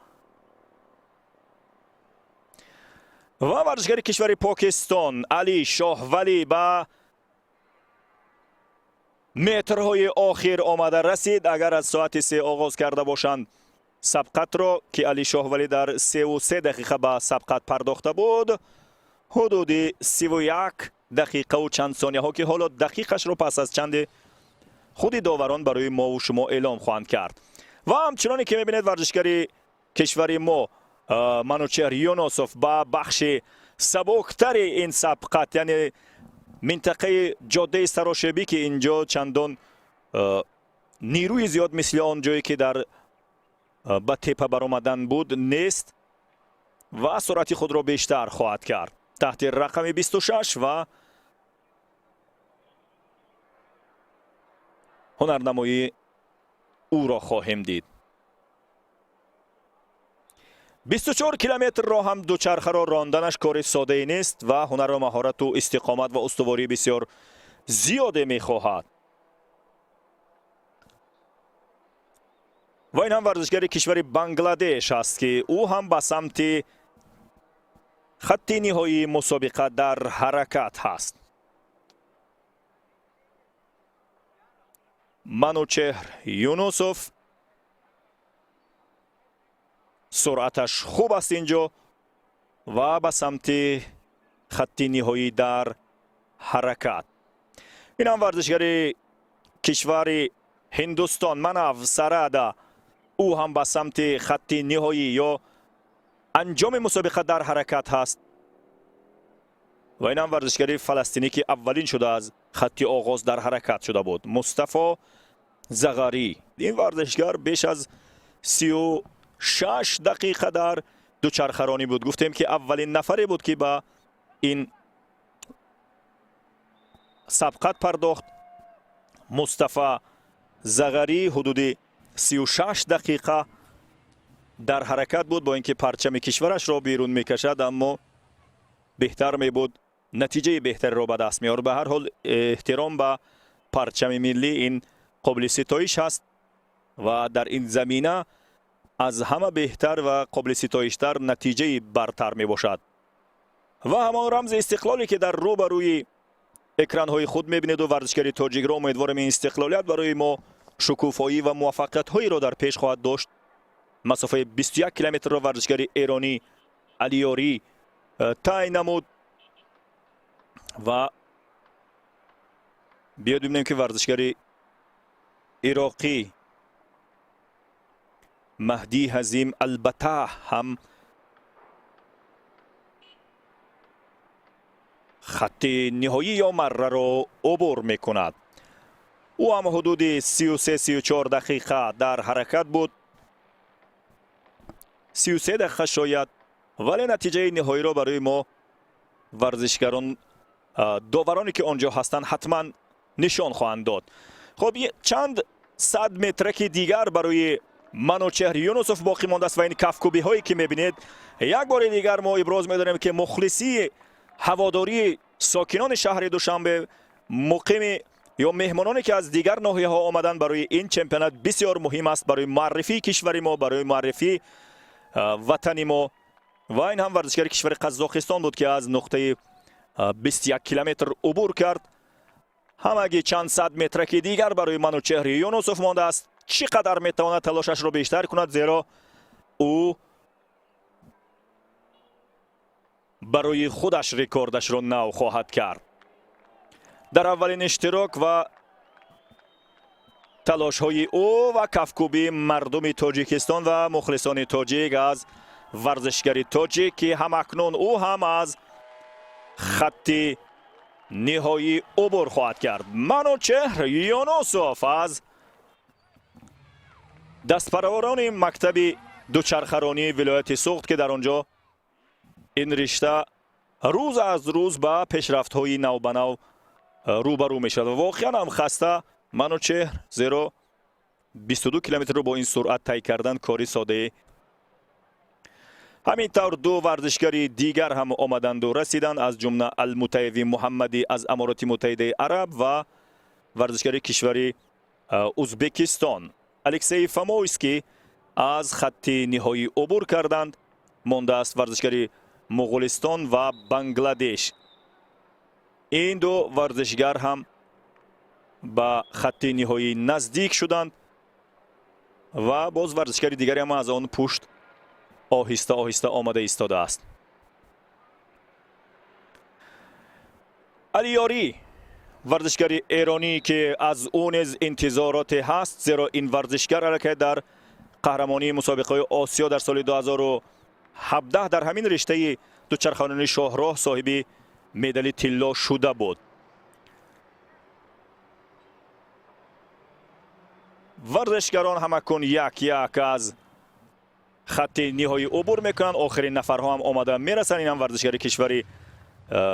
Ва варзишгари кишвари Покистон Али Шоҳвалӣ ба Метрҳои охир омада расид. Агар аз соати 3 оғоз карда бошанд сабқатро, ки Али Шоҳвалӣ дар 3:03 дақиқа ба сабқат пардохта буд, ҳудуди 31 дақиқаву чанд сонияҳо, ки ҳоло дақиқашро пас аз чанде худи доварон барои мову шумо эълом хоҳанд кард. Ва ҳамчуноне ки мебинед, варзишгари кишвари мо Манучеҳр Юнусов ба бахши сабуктари ин сабқат, яъне минтақаи ҷоддаи сарошебӣ, ки инҷо чандон нерӯи зиёд мисли он ҷое ки дар ба тепа баромадан буд нест, ва суръати худро бештар хоҳад кард таҳти рақами 26 ва ҳунарнамоии ӯро хоҳем дид. 24 километрро ҳам дучархаро ронданаш кори соддае нест ва ҳунару маҳорату истиқомат ва устувории бисёр зиёде мехоҳад. Ва ин ҳам варзишгари кишвари Бангладеш аст, ки ӯ ҳам ба самти хатти ниҳоии мусобиқа дар ҳаракат ҳаст. Манучеҳр Юнусов суръаташ хуб аст инҷо ва ба самти хатти ниҳоӣ дар ҳаракат. Ин ҳам варзишгари кишвари Ҳиндустон Манав Сарада, ӯ ҳам ба самти хатти ниҳоӣ ё анҷоми мусобиқа дар ҳаракат ҳаст. Ва ин ҳам варзишгари фаластинӣ, ки аввалин шуда аз хатти оғоз дар ҳаракат шуда буд, Мустафо Зағарӣ. Ин варзишгар беш аз 36 дақиқа дар дучархаронӣ буд. Гуфтем, ки аввалин нафаре буд, ки ба ин сабқат пардохт. Мустафа Зағарӣ ҳудуди 36 дақиқа дар ҳаракат буд, бо ин ки парчами кишварашро берун мекашад, аммо беҳтар мебуд натиҷаи беҳтареро ба даст меовард. Ба ҳар ҳол, эҳтиром ба парчами миллӣ ин қобили ситоиш ҳаст ва дар ин замина аз ҳама беҳтар ва қобили ситоиштар натиҷаи бартар мебошад. Ва ҳамон рамзи истиқлоле, ки дар рӯ ба рӯи экранҳои худ мебинеду варзишгари тоҷикро, умедворем ин истиқлолият барои мо шукуфоӣ ва муваффақиятҳоеро дар пеш хоҳад дошт. Масофаи 21 километрро варзишгари эронӣ Алиёрӣ тай намуд. Ва биёед бибинем, ки варзишгари ироқӣ Маҳдӣ Ҳазим Албатаҳ ҳам хатти ниҳоӣ ё марраро убур мекунад. Ӯ ҳам ҳудуди 33-34 дақиқа дар ҳаракат буд, 33 дақиқа шояд, вале натиҷаи ниҳоиро барои мо варзишгарон, довароне ки он ҷо ҳастанд, ҳатман нишон хоҳанд дод. Хоб, чанд сад метраки дигар барои Манучеҳр Юнусов боқӣ мондааст ва ин кафкӯбиҳое ки мебинед, як бори дигар мо иброз медорем, ки мухлисии ҳаводории сокинони шаҳри Душанбе, муқими ё меҳмононе, ки аз дигар ноҳияҳо омаданд, барои ин чемпионат бисёр муҳим аст, барои муаррифии кишвари мо, барои муаррифии ватани мо. Ва ин ҳам варзишгари кишвари Қазоқистон буд, ки аз нуқтаи 21 километр убур кард. Ҳамагӣ чанд сад метраки дигар барои Манучеҳри Юнусов мондааст. Чӣ қадар метавонад талошашро бештар кунад, зеро ӯ барои худаш рекордашро нав хоҳад кард. Дар аввалин иштирок ва талошҳои ӯ ва кафкӯбии мардуми Тоҷикистон ва мухлисони тоҷик аз варзишгари тоҷик, ки ҳамакнун ӯ ҳам аз хатти ниҳоӣ убур хоҳад кард. Манучеҳр Юнусов аз дастпарварони мактаби дучархаронии вилояти Суғд, ки дар он ҷо ин ришта рӯз аз рӯз ба пешрафтҳои навбанав рӯбарӯ мешавад. Ва воқеан ҳам хаста Манучеҳр, зеро 22 километрро бо ин суръат тай кардан кори соддае. Ҳамин тавр ду варзишгари дигар ҳам омаданду расиданд, аз ҷумла Алмутаеви Муҳаммадӣ аз Амороти Муттаҳидаи Араб ва варзишгари кишвари Узбекистон Алексей Фомойский аз хатти ниҳоӣ убур карданд. Мондааст варзишгари Муғулистон ва Бангладеш. Ин ду варзишгар ҳам Ба хатти ниҳоӣ наздик шуданд ва боз варзишгари дигаре ҳам аз он пушт оҳиста оҳиста омада истодааст. Алиёрӣ, варзишгари эронӣ, ки аз ӯ низ интизороте ҳаст, зеро ин варзишгар аллакай дар қаҳрамонии мусобиқаҳои Осиё дар соли 2017 дар ҳамин риштаи дучархаронии шоҳроҳ соҳиби медали тилло шуда буд. Варзишгарон ҳамакун як як аз хатти ниҳоӣ убур мекунанд. Охирин нафарҳо ҳам омада мерасанд. Инам варзишгари кишвари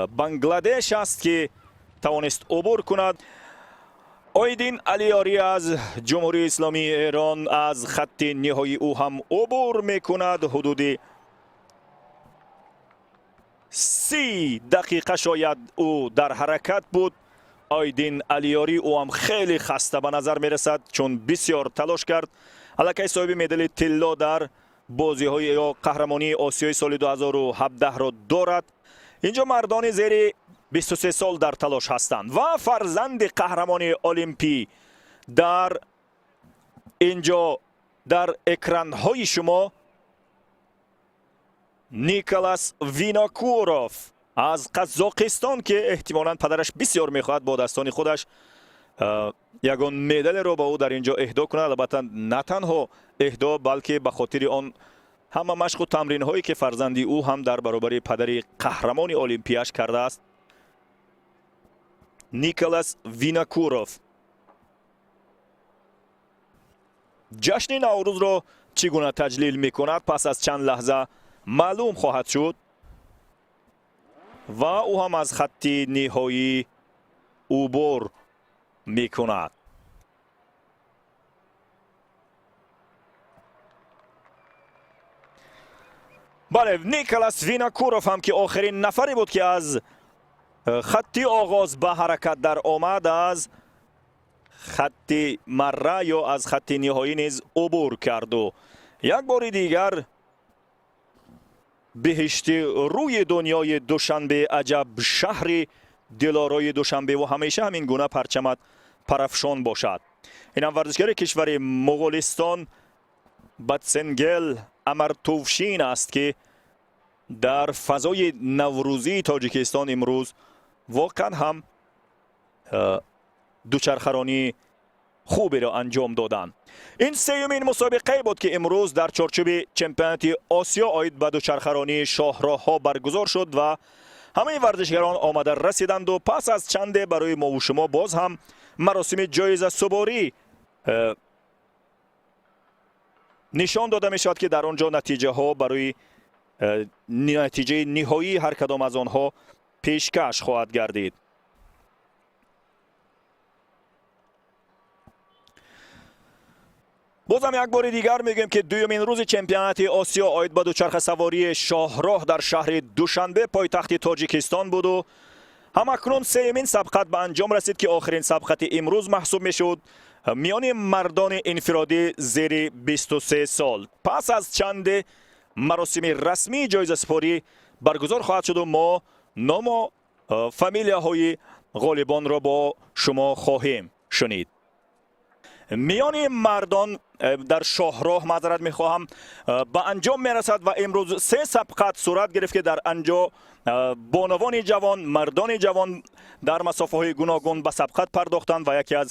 Бангладеш аст, ки тавонист убур кунад. Оидин Алиёрӣ аз Ҷумҳурии Исломии Эрон аз хатти ниҳоӣ ӯ ҳам убур мекунад. Ҳудуди 30 дақиқа шояд ӯ дар ҳаракат буд. Оидин Алиёрӣ, ӯ ҳам хеле хаста ба назар мерасад, чун бисёр талош кард. Аллакай соҳиби медали тилло дар бозиҳои ё қаҳрамонии Осиёи соли 2017-ро дорад. Инҷо мардони зери 23 сол дар талош ҳастанд ва фарзанди қаҳрамони олимпӣ дар инҷо дар экранҳои шумо, Николас Винокуров аз Қазоқистон, ки эҳтимолан падараш бисёр мехоҳад бо дастони худаш ягон медалеро ба ӯ дар ин ҷо эҳдо кунад. Албатта, на танҳо эҳдо, балки ба хотири он ҳама машқу тамринҳое, ки фарзанди ӯ ҳам дар баробари падари қаҳрамони олимпияш кардааст. Николас Винокуров ҷашни Наврӯзро чӣ гуна таҷлил мекунад, пас аз чанд лаҳза маълум хоҳад шуд. Ва ӯ ҳам аз хатти ниҳоӣ убур мекунад. Бале, Николас Винокуров ҳам, ки охирин нафаре буд, ки аз хатти оғоз ба ҳаракат дар омад, аз хатти марра ё аз хатти ниҳоӣ низ убур карду як бори дигар беҳишти рӯи дунёи Душанбе, аҷаб шаҳри дилорои Душанбеву ҳамеша ҳамин гуна парчамат парафшон бошад. Инам варзишгари кишвари Моғолистон Батсенгел Амартувшин аст, ки дар фазои наврӯзии Тоҷикистон имрӯз воқеан ҳам дучархаронии хуберо анҷом доданд. Ин сеюмин мусобиқае буд, ки имрӯз дар чорчӯби чемпионати Осиё оид ба дучархаронии шоҳроҳҳо баргузор шуд ва ҳамаи варзишгарон омада расиданду пас аз чанде барои мову шумо боз ҳам маросими ҷоизасуборӣ нишон дода мешавад, ки дар он ҷо натиҷаҳо барои натиҷаи ниҳоии ҳар кадом аз онҳо пешкаш хоҳад гардид. Бозам як бори дигар мегӯем, ки дуюмин рӯзи чемпионати Осиё оид ба дучархасавории шоҳроҳ дар шаҳри Душанбе, пойтахти Тоҷикистон буду ҳамакнун сеюмин сабқат ба анҷом расид, ки охирин сабқати имрӯз маҳсуб мешуд миёни мардони инфиродӣ зери 23 сол. Пас аз чанде маросими расмии ҷоизасупорӣ баргузор хоҳад шуду мо ному фамилияҳои ғолибонро бо шумо хоҳем шунид. Миёни мардон дар шоҳроҳ, маъзарат мехоҳам, ба анҷом мерасад ва имрӯз се сабқат сурат гирифт, ки дар анҷо бонувони ҷавон, мардони ҷавон дар масофаҳои гуногун ба сабқат пардохтанд ва яке аз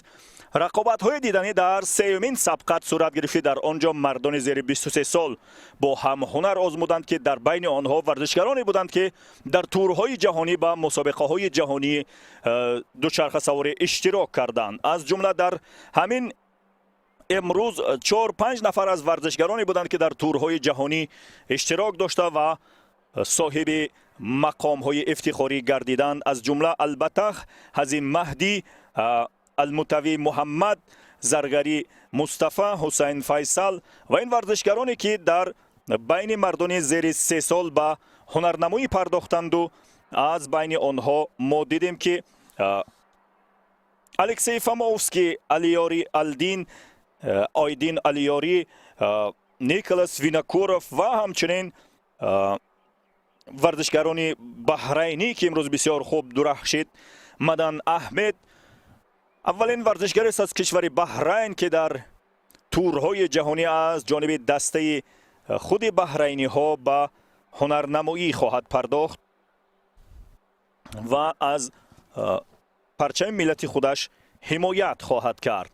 рақобатҳои диданӣ дар сеюмин сабқат сурат гирифт, ки дар он ҷо мардони зери 23 сол бо ҳам ҳунар озмуданд, ки дар байни онҳо варзишгароне буданд, ки дар турҳои ҷаҳонӣ ба мусобиқаҳои ҷаҳонии дучархасаворӣ иштирок карданд. Аз ҷумла дар ҳамин имрӯз чор панҷ нафар аз варзишгароне буданд, ки дар турҳои ҷаҳонӣ иштирок дошта ва соҳиби мақомҳои ифтихорӣ гардиданд. Аз ҷумла, албатта, Ҳазим Маҳдӣ, Алмутавӣ Муҳаммад, Заргарӣ Мустафа, Ҳусайн Файсал ва ин варзишгароне, ки дар байни мардони зери 3 сол ба ҳунарнамоӣ пардохтанду аз байни онҳо мо дидем, ки Алексей Фомовский, Алиёри Алдин, Ойдин Алиёрӣ, Николас Винокуров ва ҳамчунин варзишгарони баҳрайнӣ, ки имрӯз бисёр хуб дурахшид, Мадан Аҳмед. Аввалин варзишгарест аз кишвари Баҳрайн, ки дар турҳои ҷаҳонӣ аз ҷониби дастаи худи баҳрайниҳо ба ҳунарнамоӣ хоҳад пардохт ва аз парчами миллати худаш ҳимоят хоҳад кард.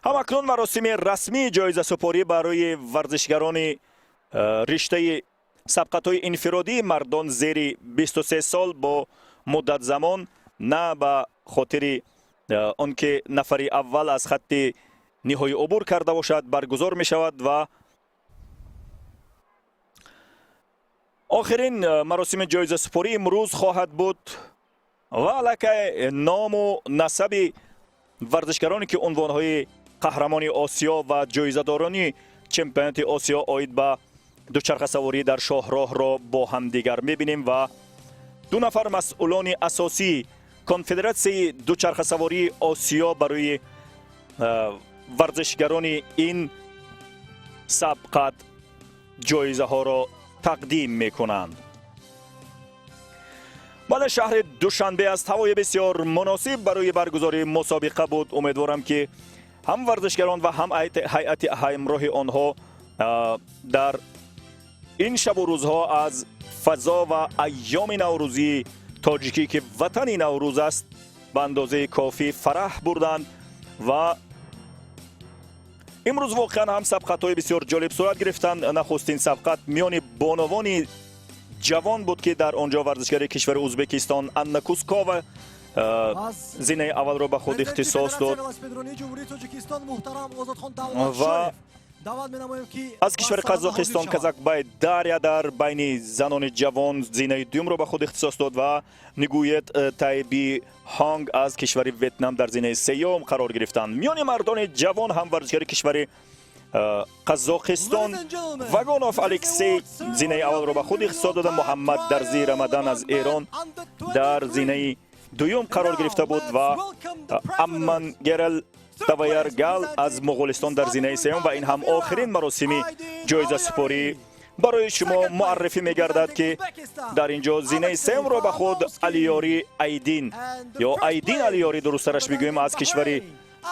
Ҳамакнун маросими расмии ҷоизасупорӣ барои варзишгарони риштаи сабқатҳои инфиродии мардон зери 23 сол бо муддатзамон, на ба хотири он ки нафари аввал аз хатти ниҳоӣ убур карда бошад, баргузор мешавад ва охирин маросими ҷоизасупорӣ имрӯз хоҳад буд ва аллакай ному насаби варзишгароне, ки унвонҳои қаҳрамони Осиё ва ҷоизадорони чемпионати Осиё оид ба дучархасаворӣ дар шоҳроҳро бо ҳамдигар мебинем ва ду нафар масъулони асосии Конфедератсияи дучархасавории Осиё барои варзишгарони ин сабқат ҷоизаҳоро тақдим мекунанд. Бале, шаҳри Душанбе аст. Ҳавои бисёр муносиб барои баргузории мусобиқа буд. Умедворам, ки ҳам варзишгарон ва ҳам ҳайати ҳамроҳи онҳо дар ин шабу рӯзҳо аз фазо ва айёми наврӯзии тоҷикӣ, ки ватани Наврӯз аст, ба андозаи кофӣ фараҳ бурданд. Ва имрӯз воқеан ҳам сабқатҳои бисёр ҷолиб сурат гирифтанд. Нахустин сабқат миёни бонувони ҷавон буд, ки дар он ҷо варзишгари кишвари Ӯзбекистон Анна Кускова зинаи аввалро ба худ ихтисос дод ва аз кишвари Қазоқистон Казакбай Дарья дар байни занони ҷавон зинаи дуюмро ба худ ихтисос дод ва Нигует Тайби Ҳонг аз кишвари Ветнам дар зинаи сеюм қарор гирифтанд. Миёни мардони ҷавон ҳам варзишгари кишвари Қазоқистон Вагонов Алексей зинаи аввалро ба худ ихтисос дода, Муҳаммад Дарзи Рамадан аз Эрон дар зинаи дуюм қарор гирифта буд ва Амман Герел Таваяргал аз Моғулистон дар зинаи сеюм. Ва ин ҳам охирин маросими ҷоизасупорӣ барои шумо муаррифӣ мегардад, ки дар ин ҷо зинаи сеюмро ба худ Алиёрӣ Айдин ё Айдин Алиёрӣ, дурусттараш бигӯем, аз кишвари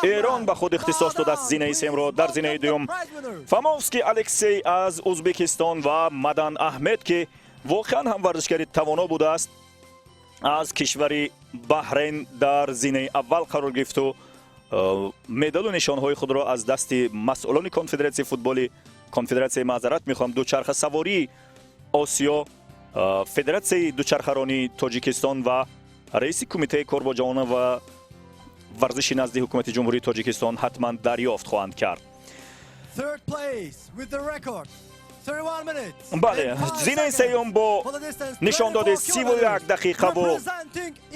Эрон ба худ ихтисос додааст зинаи сеюмро. Дар зинаи дуюм Фомовский Алексей аз Ӯзбекистон ва Мадан Аҳмед, ки воқеан ҳам варзишгари тавоно будааст, аз кишвари Баҳрейн дар зинаи аввал қарор гирифту медалу нишонҳои худро аз дасти масъулони Конфедератсияи футболи, Конфедератсияи, маъзарат мехоҳам, дучархасавории Осиё, Федератсияи дучархаронии Тоҷикистон ва раиси Кумитаи кор бо ҷавонон ва варзиши назди Ҳукумати Ҷумҳурии Тоҷикистон ҳатман дарёфт хоҳанд кард. Third place with the record 31 minutes. Бале, зинаи сеюм бо нишондоди 31 дақиқаву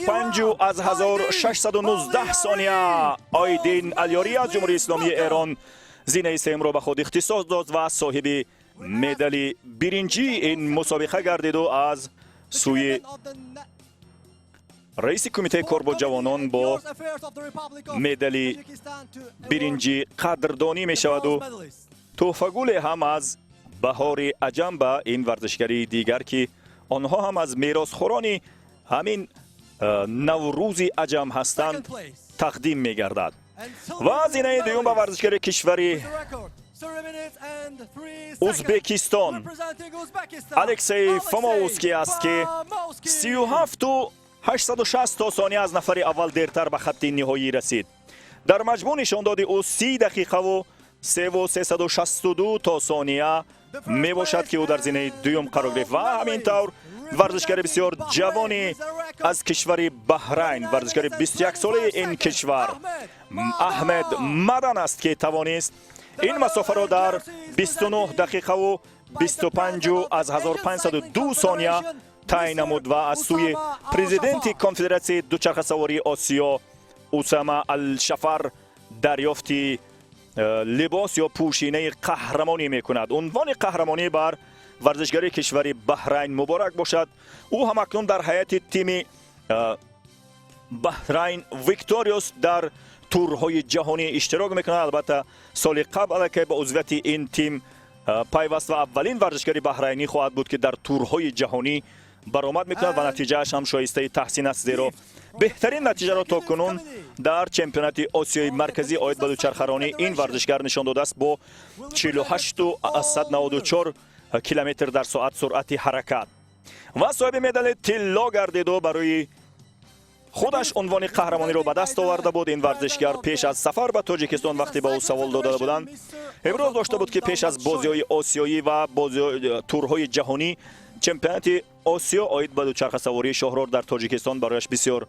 5 аз 1619 сония Оидин Алёрӣ аз Ҷумҳурии Исломии Эрон зинаи сеюмро ба худ ихтисос дод ва соҳиби медали биринҷии ин мусобиқа гардиду аз сӯи раиси Кумитаи кор бо ҷавонон бо медали биринҷӣ қадрдонӣ мешаваду тӯҳфагуле ҳам аз баҳори аҷам ба ин варзишгари дигар, ки онҳо ҳам аз меросхӯрони ҳамин Наврӯзи аҷам ҳастанд, тақдим мегардад. Ва зинаи дуюм ба варзишгари кишвари Узбекистон Алексей Фомовский аст, ки 37-860 сония аз нафари аввал дертар ба хатти ниҳоӣ расид. Дар маҷмӯъ нишондоди ӯ 30 дақиқаву 3-362 то сония мебошад, ки ӯ дар зинаи дуюм қарор гирифт. Ва ҳамин тавр варзишгари бисёр ҷавони аз кишвари Баҳрайн, варзишгари 21-солаи ин кишвар Аҳмед Мадан аст, ки тавонист ин масофаро дар 29 дақиқаву 25 аз 1502 сония тай намуд ва аз сӯи президенти Конфедератсияи дучархасавории Осиё Усама Алшафар дарёфти либос ё пӯшинаи қаҳрамонӣ мекунад. Унвони қаҳрамонӣ бар варзишгари кишвари Баҳрайн муборак бошад. Ӯ ҳамакнун дар ҳайати тими Баҳрайн Викториус дар турҳои ҷаҳонӣ иштирок мекунад. Албатта, соли қабл аллакай ба узвияти ин тим пайваст ва аввалин варзишгари баҳрайнӣ хоҳад буд, ки дар турҳои ҷаҳонӣ Баромад мекунад ва натиҷааш ҳам шоистаи таҳсин аст, зеро беҳтарин натиҷаро то кунун дар чемпионати Осиёи Марказӣ оид ба дучархаронӣ ин варзишгар нишон додааст бо 48,94 километр дар соат суръати ҳаракат ва соҳиби медали тилло гардиду барои худаш унвони қаҳрамониро ба даст оварда буд. Ин варзишгар пеш аз сафар ба Тоҷикистон, вақте ба ӯ савол дода буданд, иброз дошта буд, ки пеш аз бозиҳои осиёӣ ва турҳои ҷаҳонӣ чемпионати Осиё оид ба дучархасавории шоҳроҳ дар Тоҷикистон барояш бисёр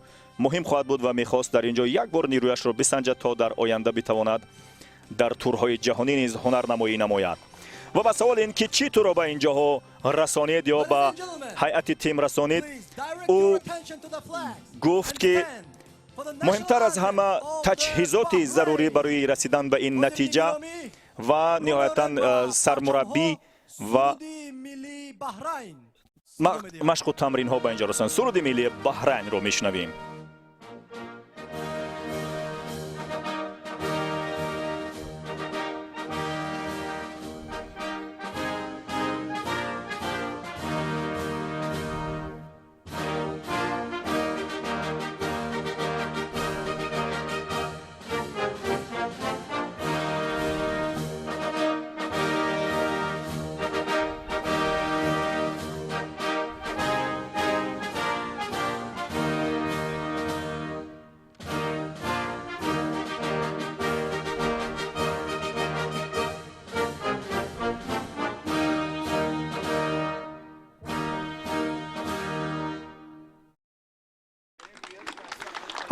муҳим хоҳад буд ва мехост дар ин ҷо як бор нерӯяшро бисанҷад, то дар оянда битавонад дар турҳои ҷаҳонӣ низ ҳунарнамоӣ намояд. Ва ба саволи ин ки чӣ туро ба ин ҷоҳо расонид ё ба ҳайати тим расонид, ӯ гуфт, ки муҳимтар аз ҳама таҷҳизоти зарурӣ барои расидан ба ин натиҷа ва ниҳоятан сармураббӣ ва машқу тамринҳо ба инҷо расанд. Суруди миллии Баҳрайнро мешунавем.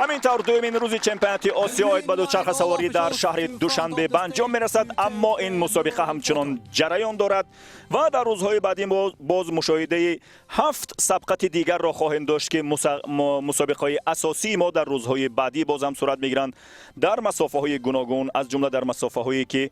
Ҳамин тавр, дуюмин рӯзи чемпионати Осиё оид ба дучархасаворӣ дар шаҳри Душанбе ба анҷом мерасад, аммо ин мусобиқа ҳамчунон ҷараён дорад ва дар рӯзҳои баъдӣ боз мушоҳидаи ҳафт сабқати дигарро хоҳем дошт, ки мусобиқаҳои асосии мо дар рӯзҳои баъдӣ боз ҳам сурат мегиранд дар масофаҳои гуногун, аз ҷумла дар масофаҳое ки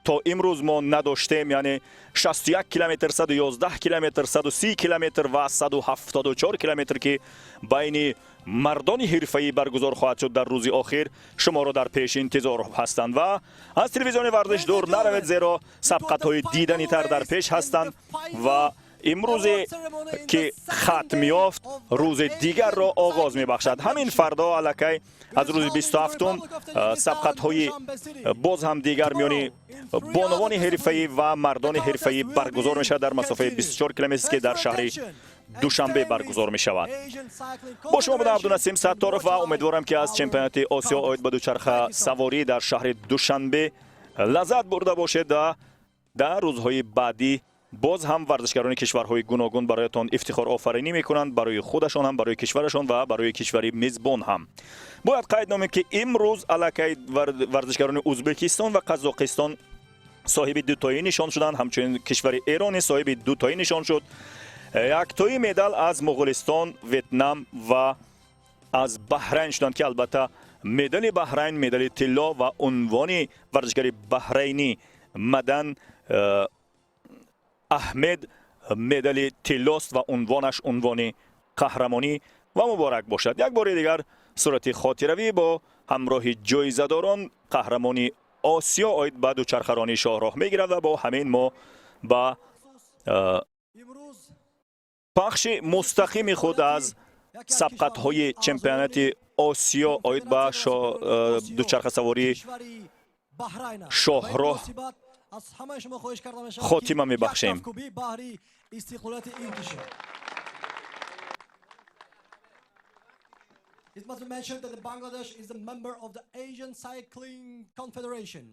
то имрӯз мо надоштем, яъне 61 километр, 111 километр, 130 километр ва 174 километр, ки байни мардони ҳирфаӣ баргузор хоҳад шуд дар рӯзи охир. Шуморо дар пеш интизор ҳастанд ва аз телевизиони Варзиш дур наравед, зеро сабқатҳои диданитар дар пеш ҳастанд ва имрӯзе ки хатм ёфт, рӯзи дигарро оғоз мебахшад. Ҳамин фардо аллакай аз рӯзи 27-ум сабқатҳои боз ҳам дигар миёни бонувони ҳирфаӣ ва мардони ҳирфаӣ баргузор мешавад дар масофаи 24 километр, ки дар шаҳри Душанбе баргузор мешавад. Бо шумо будам Абдунасим Сатторов ва умедворам, ки аз чемпионати Осиё оид ба дучарха саворӣ дар шаҳри Душанбе лаззат бурда бошед ва дар рӯзҳои баъдӣ боз ҳам варзишгарони кишварҳои гуногун бароятон ифтихорофаринӣ мекунанд, барои худашон ҳам, барои кишварашон ва барои кишвари мезбон ҳам. Бояд қайд номем, ки имрӯз аллакай варзишгарони Ӯзбекистон ва Қазоқистон соҳиби дутоӣ нишон шуданд. Ҳамчунин кишвари Эрон соҳиби дутоӣ нишон шуд. Яктои медал аз Моғулистон, Ветнам ва аз Баҳрайн шуданд, ки албатта медали Баҳрайн медали тилло ва унвони варзишгари баҳрайнӣ Мадан Аҳмед медали тиллост ва унвонаш унвони қаҳрамонӣ ва муборак бошад. Як бори дигар сурати хотиравӣ бо ҳамроҳи ҷоизадорон. Қаҳрамони Осиё оид ба дучархаронии шоҳроҳ мегирад ва бо ҳамин мо ба пахши мустақими худ аз сабқатҳои чемпионати Осиё оид ба дучархасавории шоҳроҳ хотима мебахшем. It must be mentioned that Bangladesh is a member of the Asian Cycling Confederation.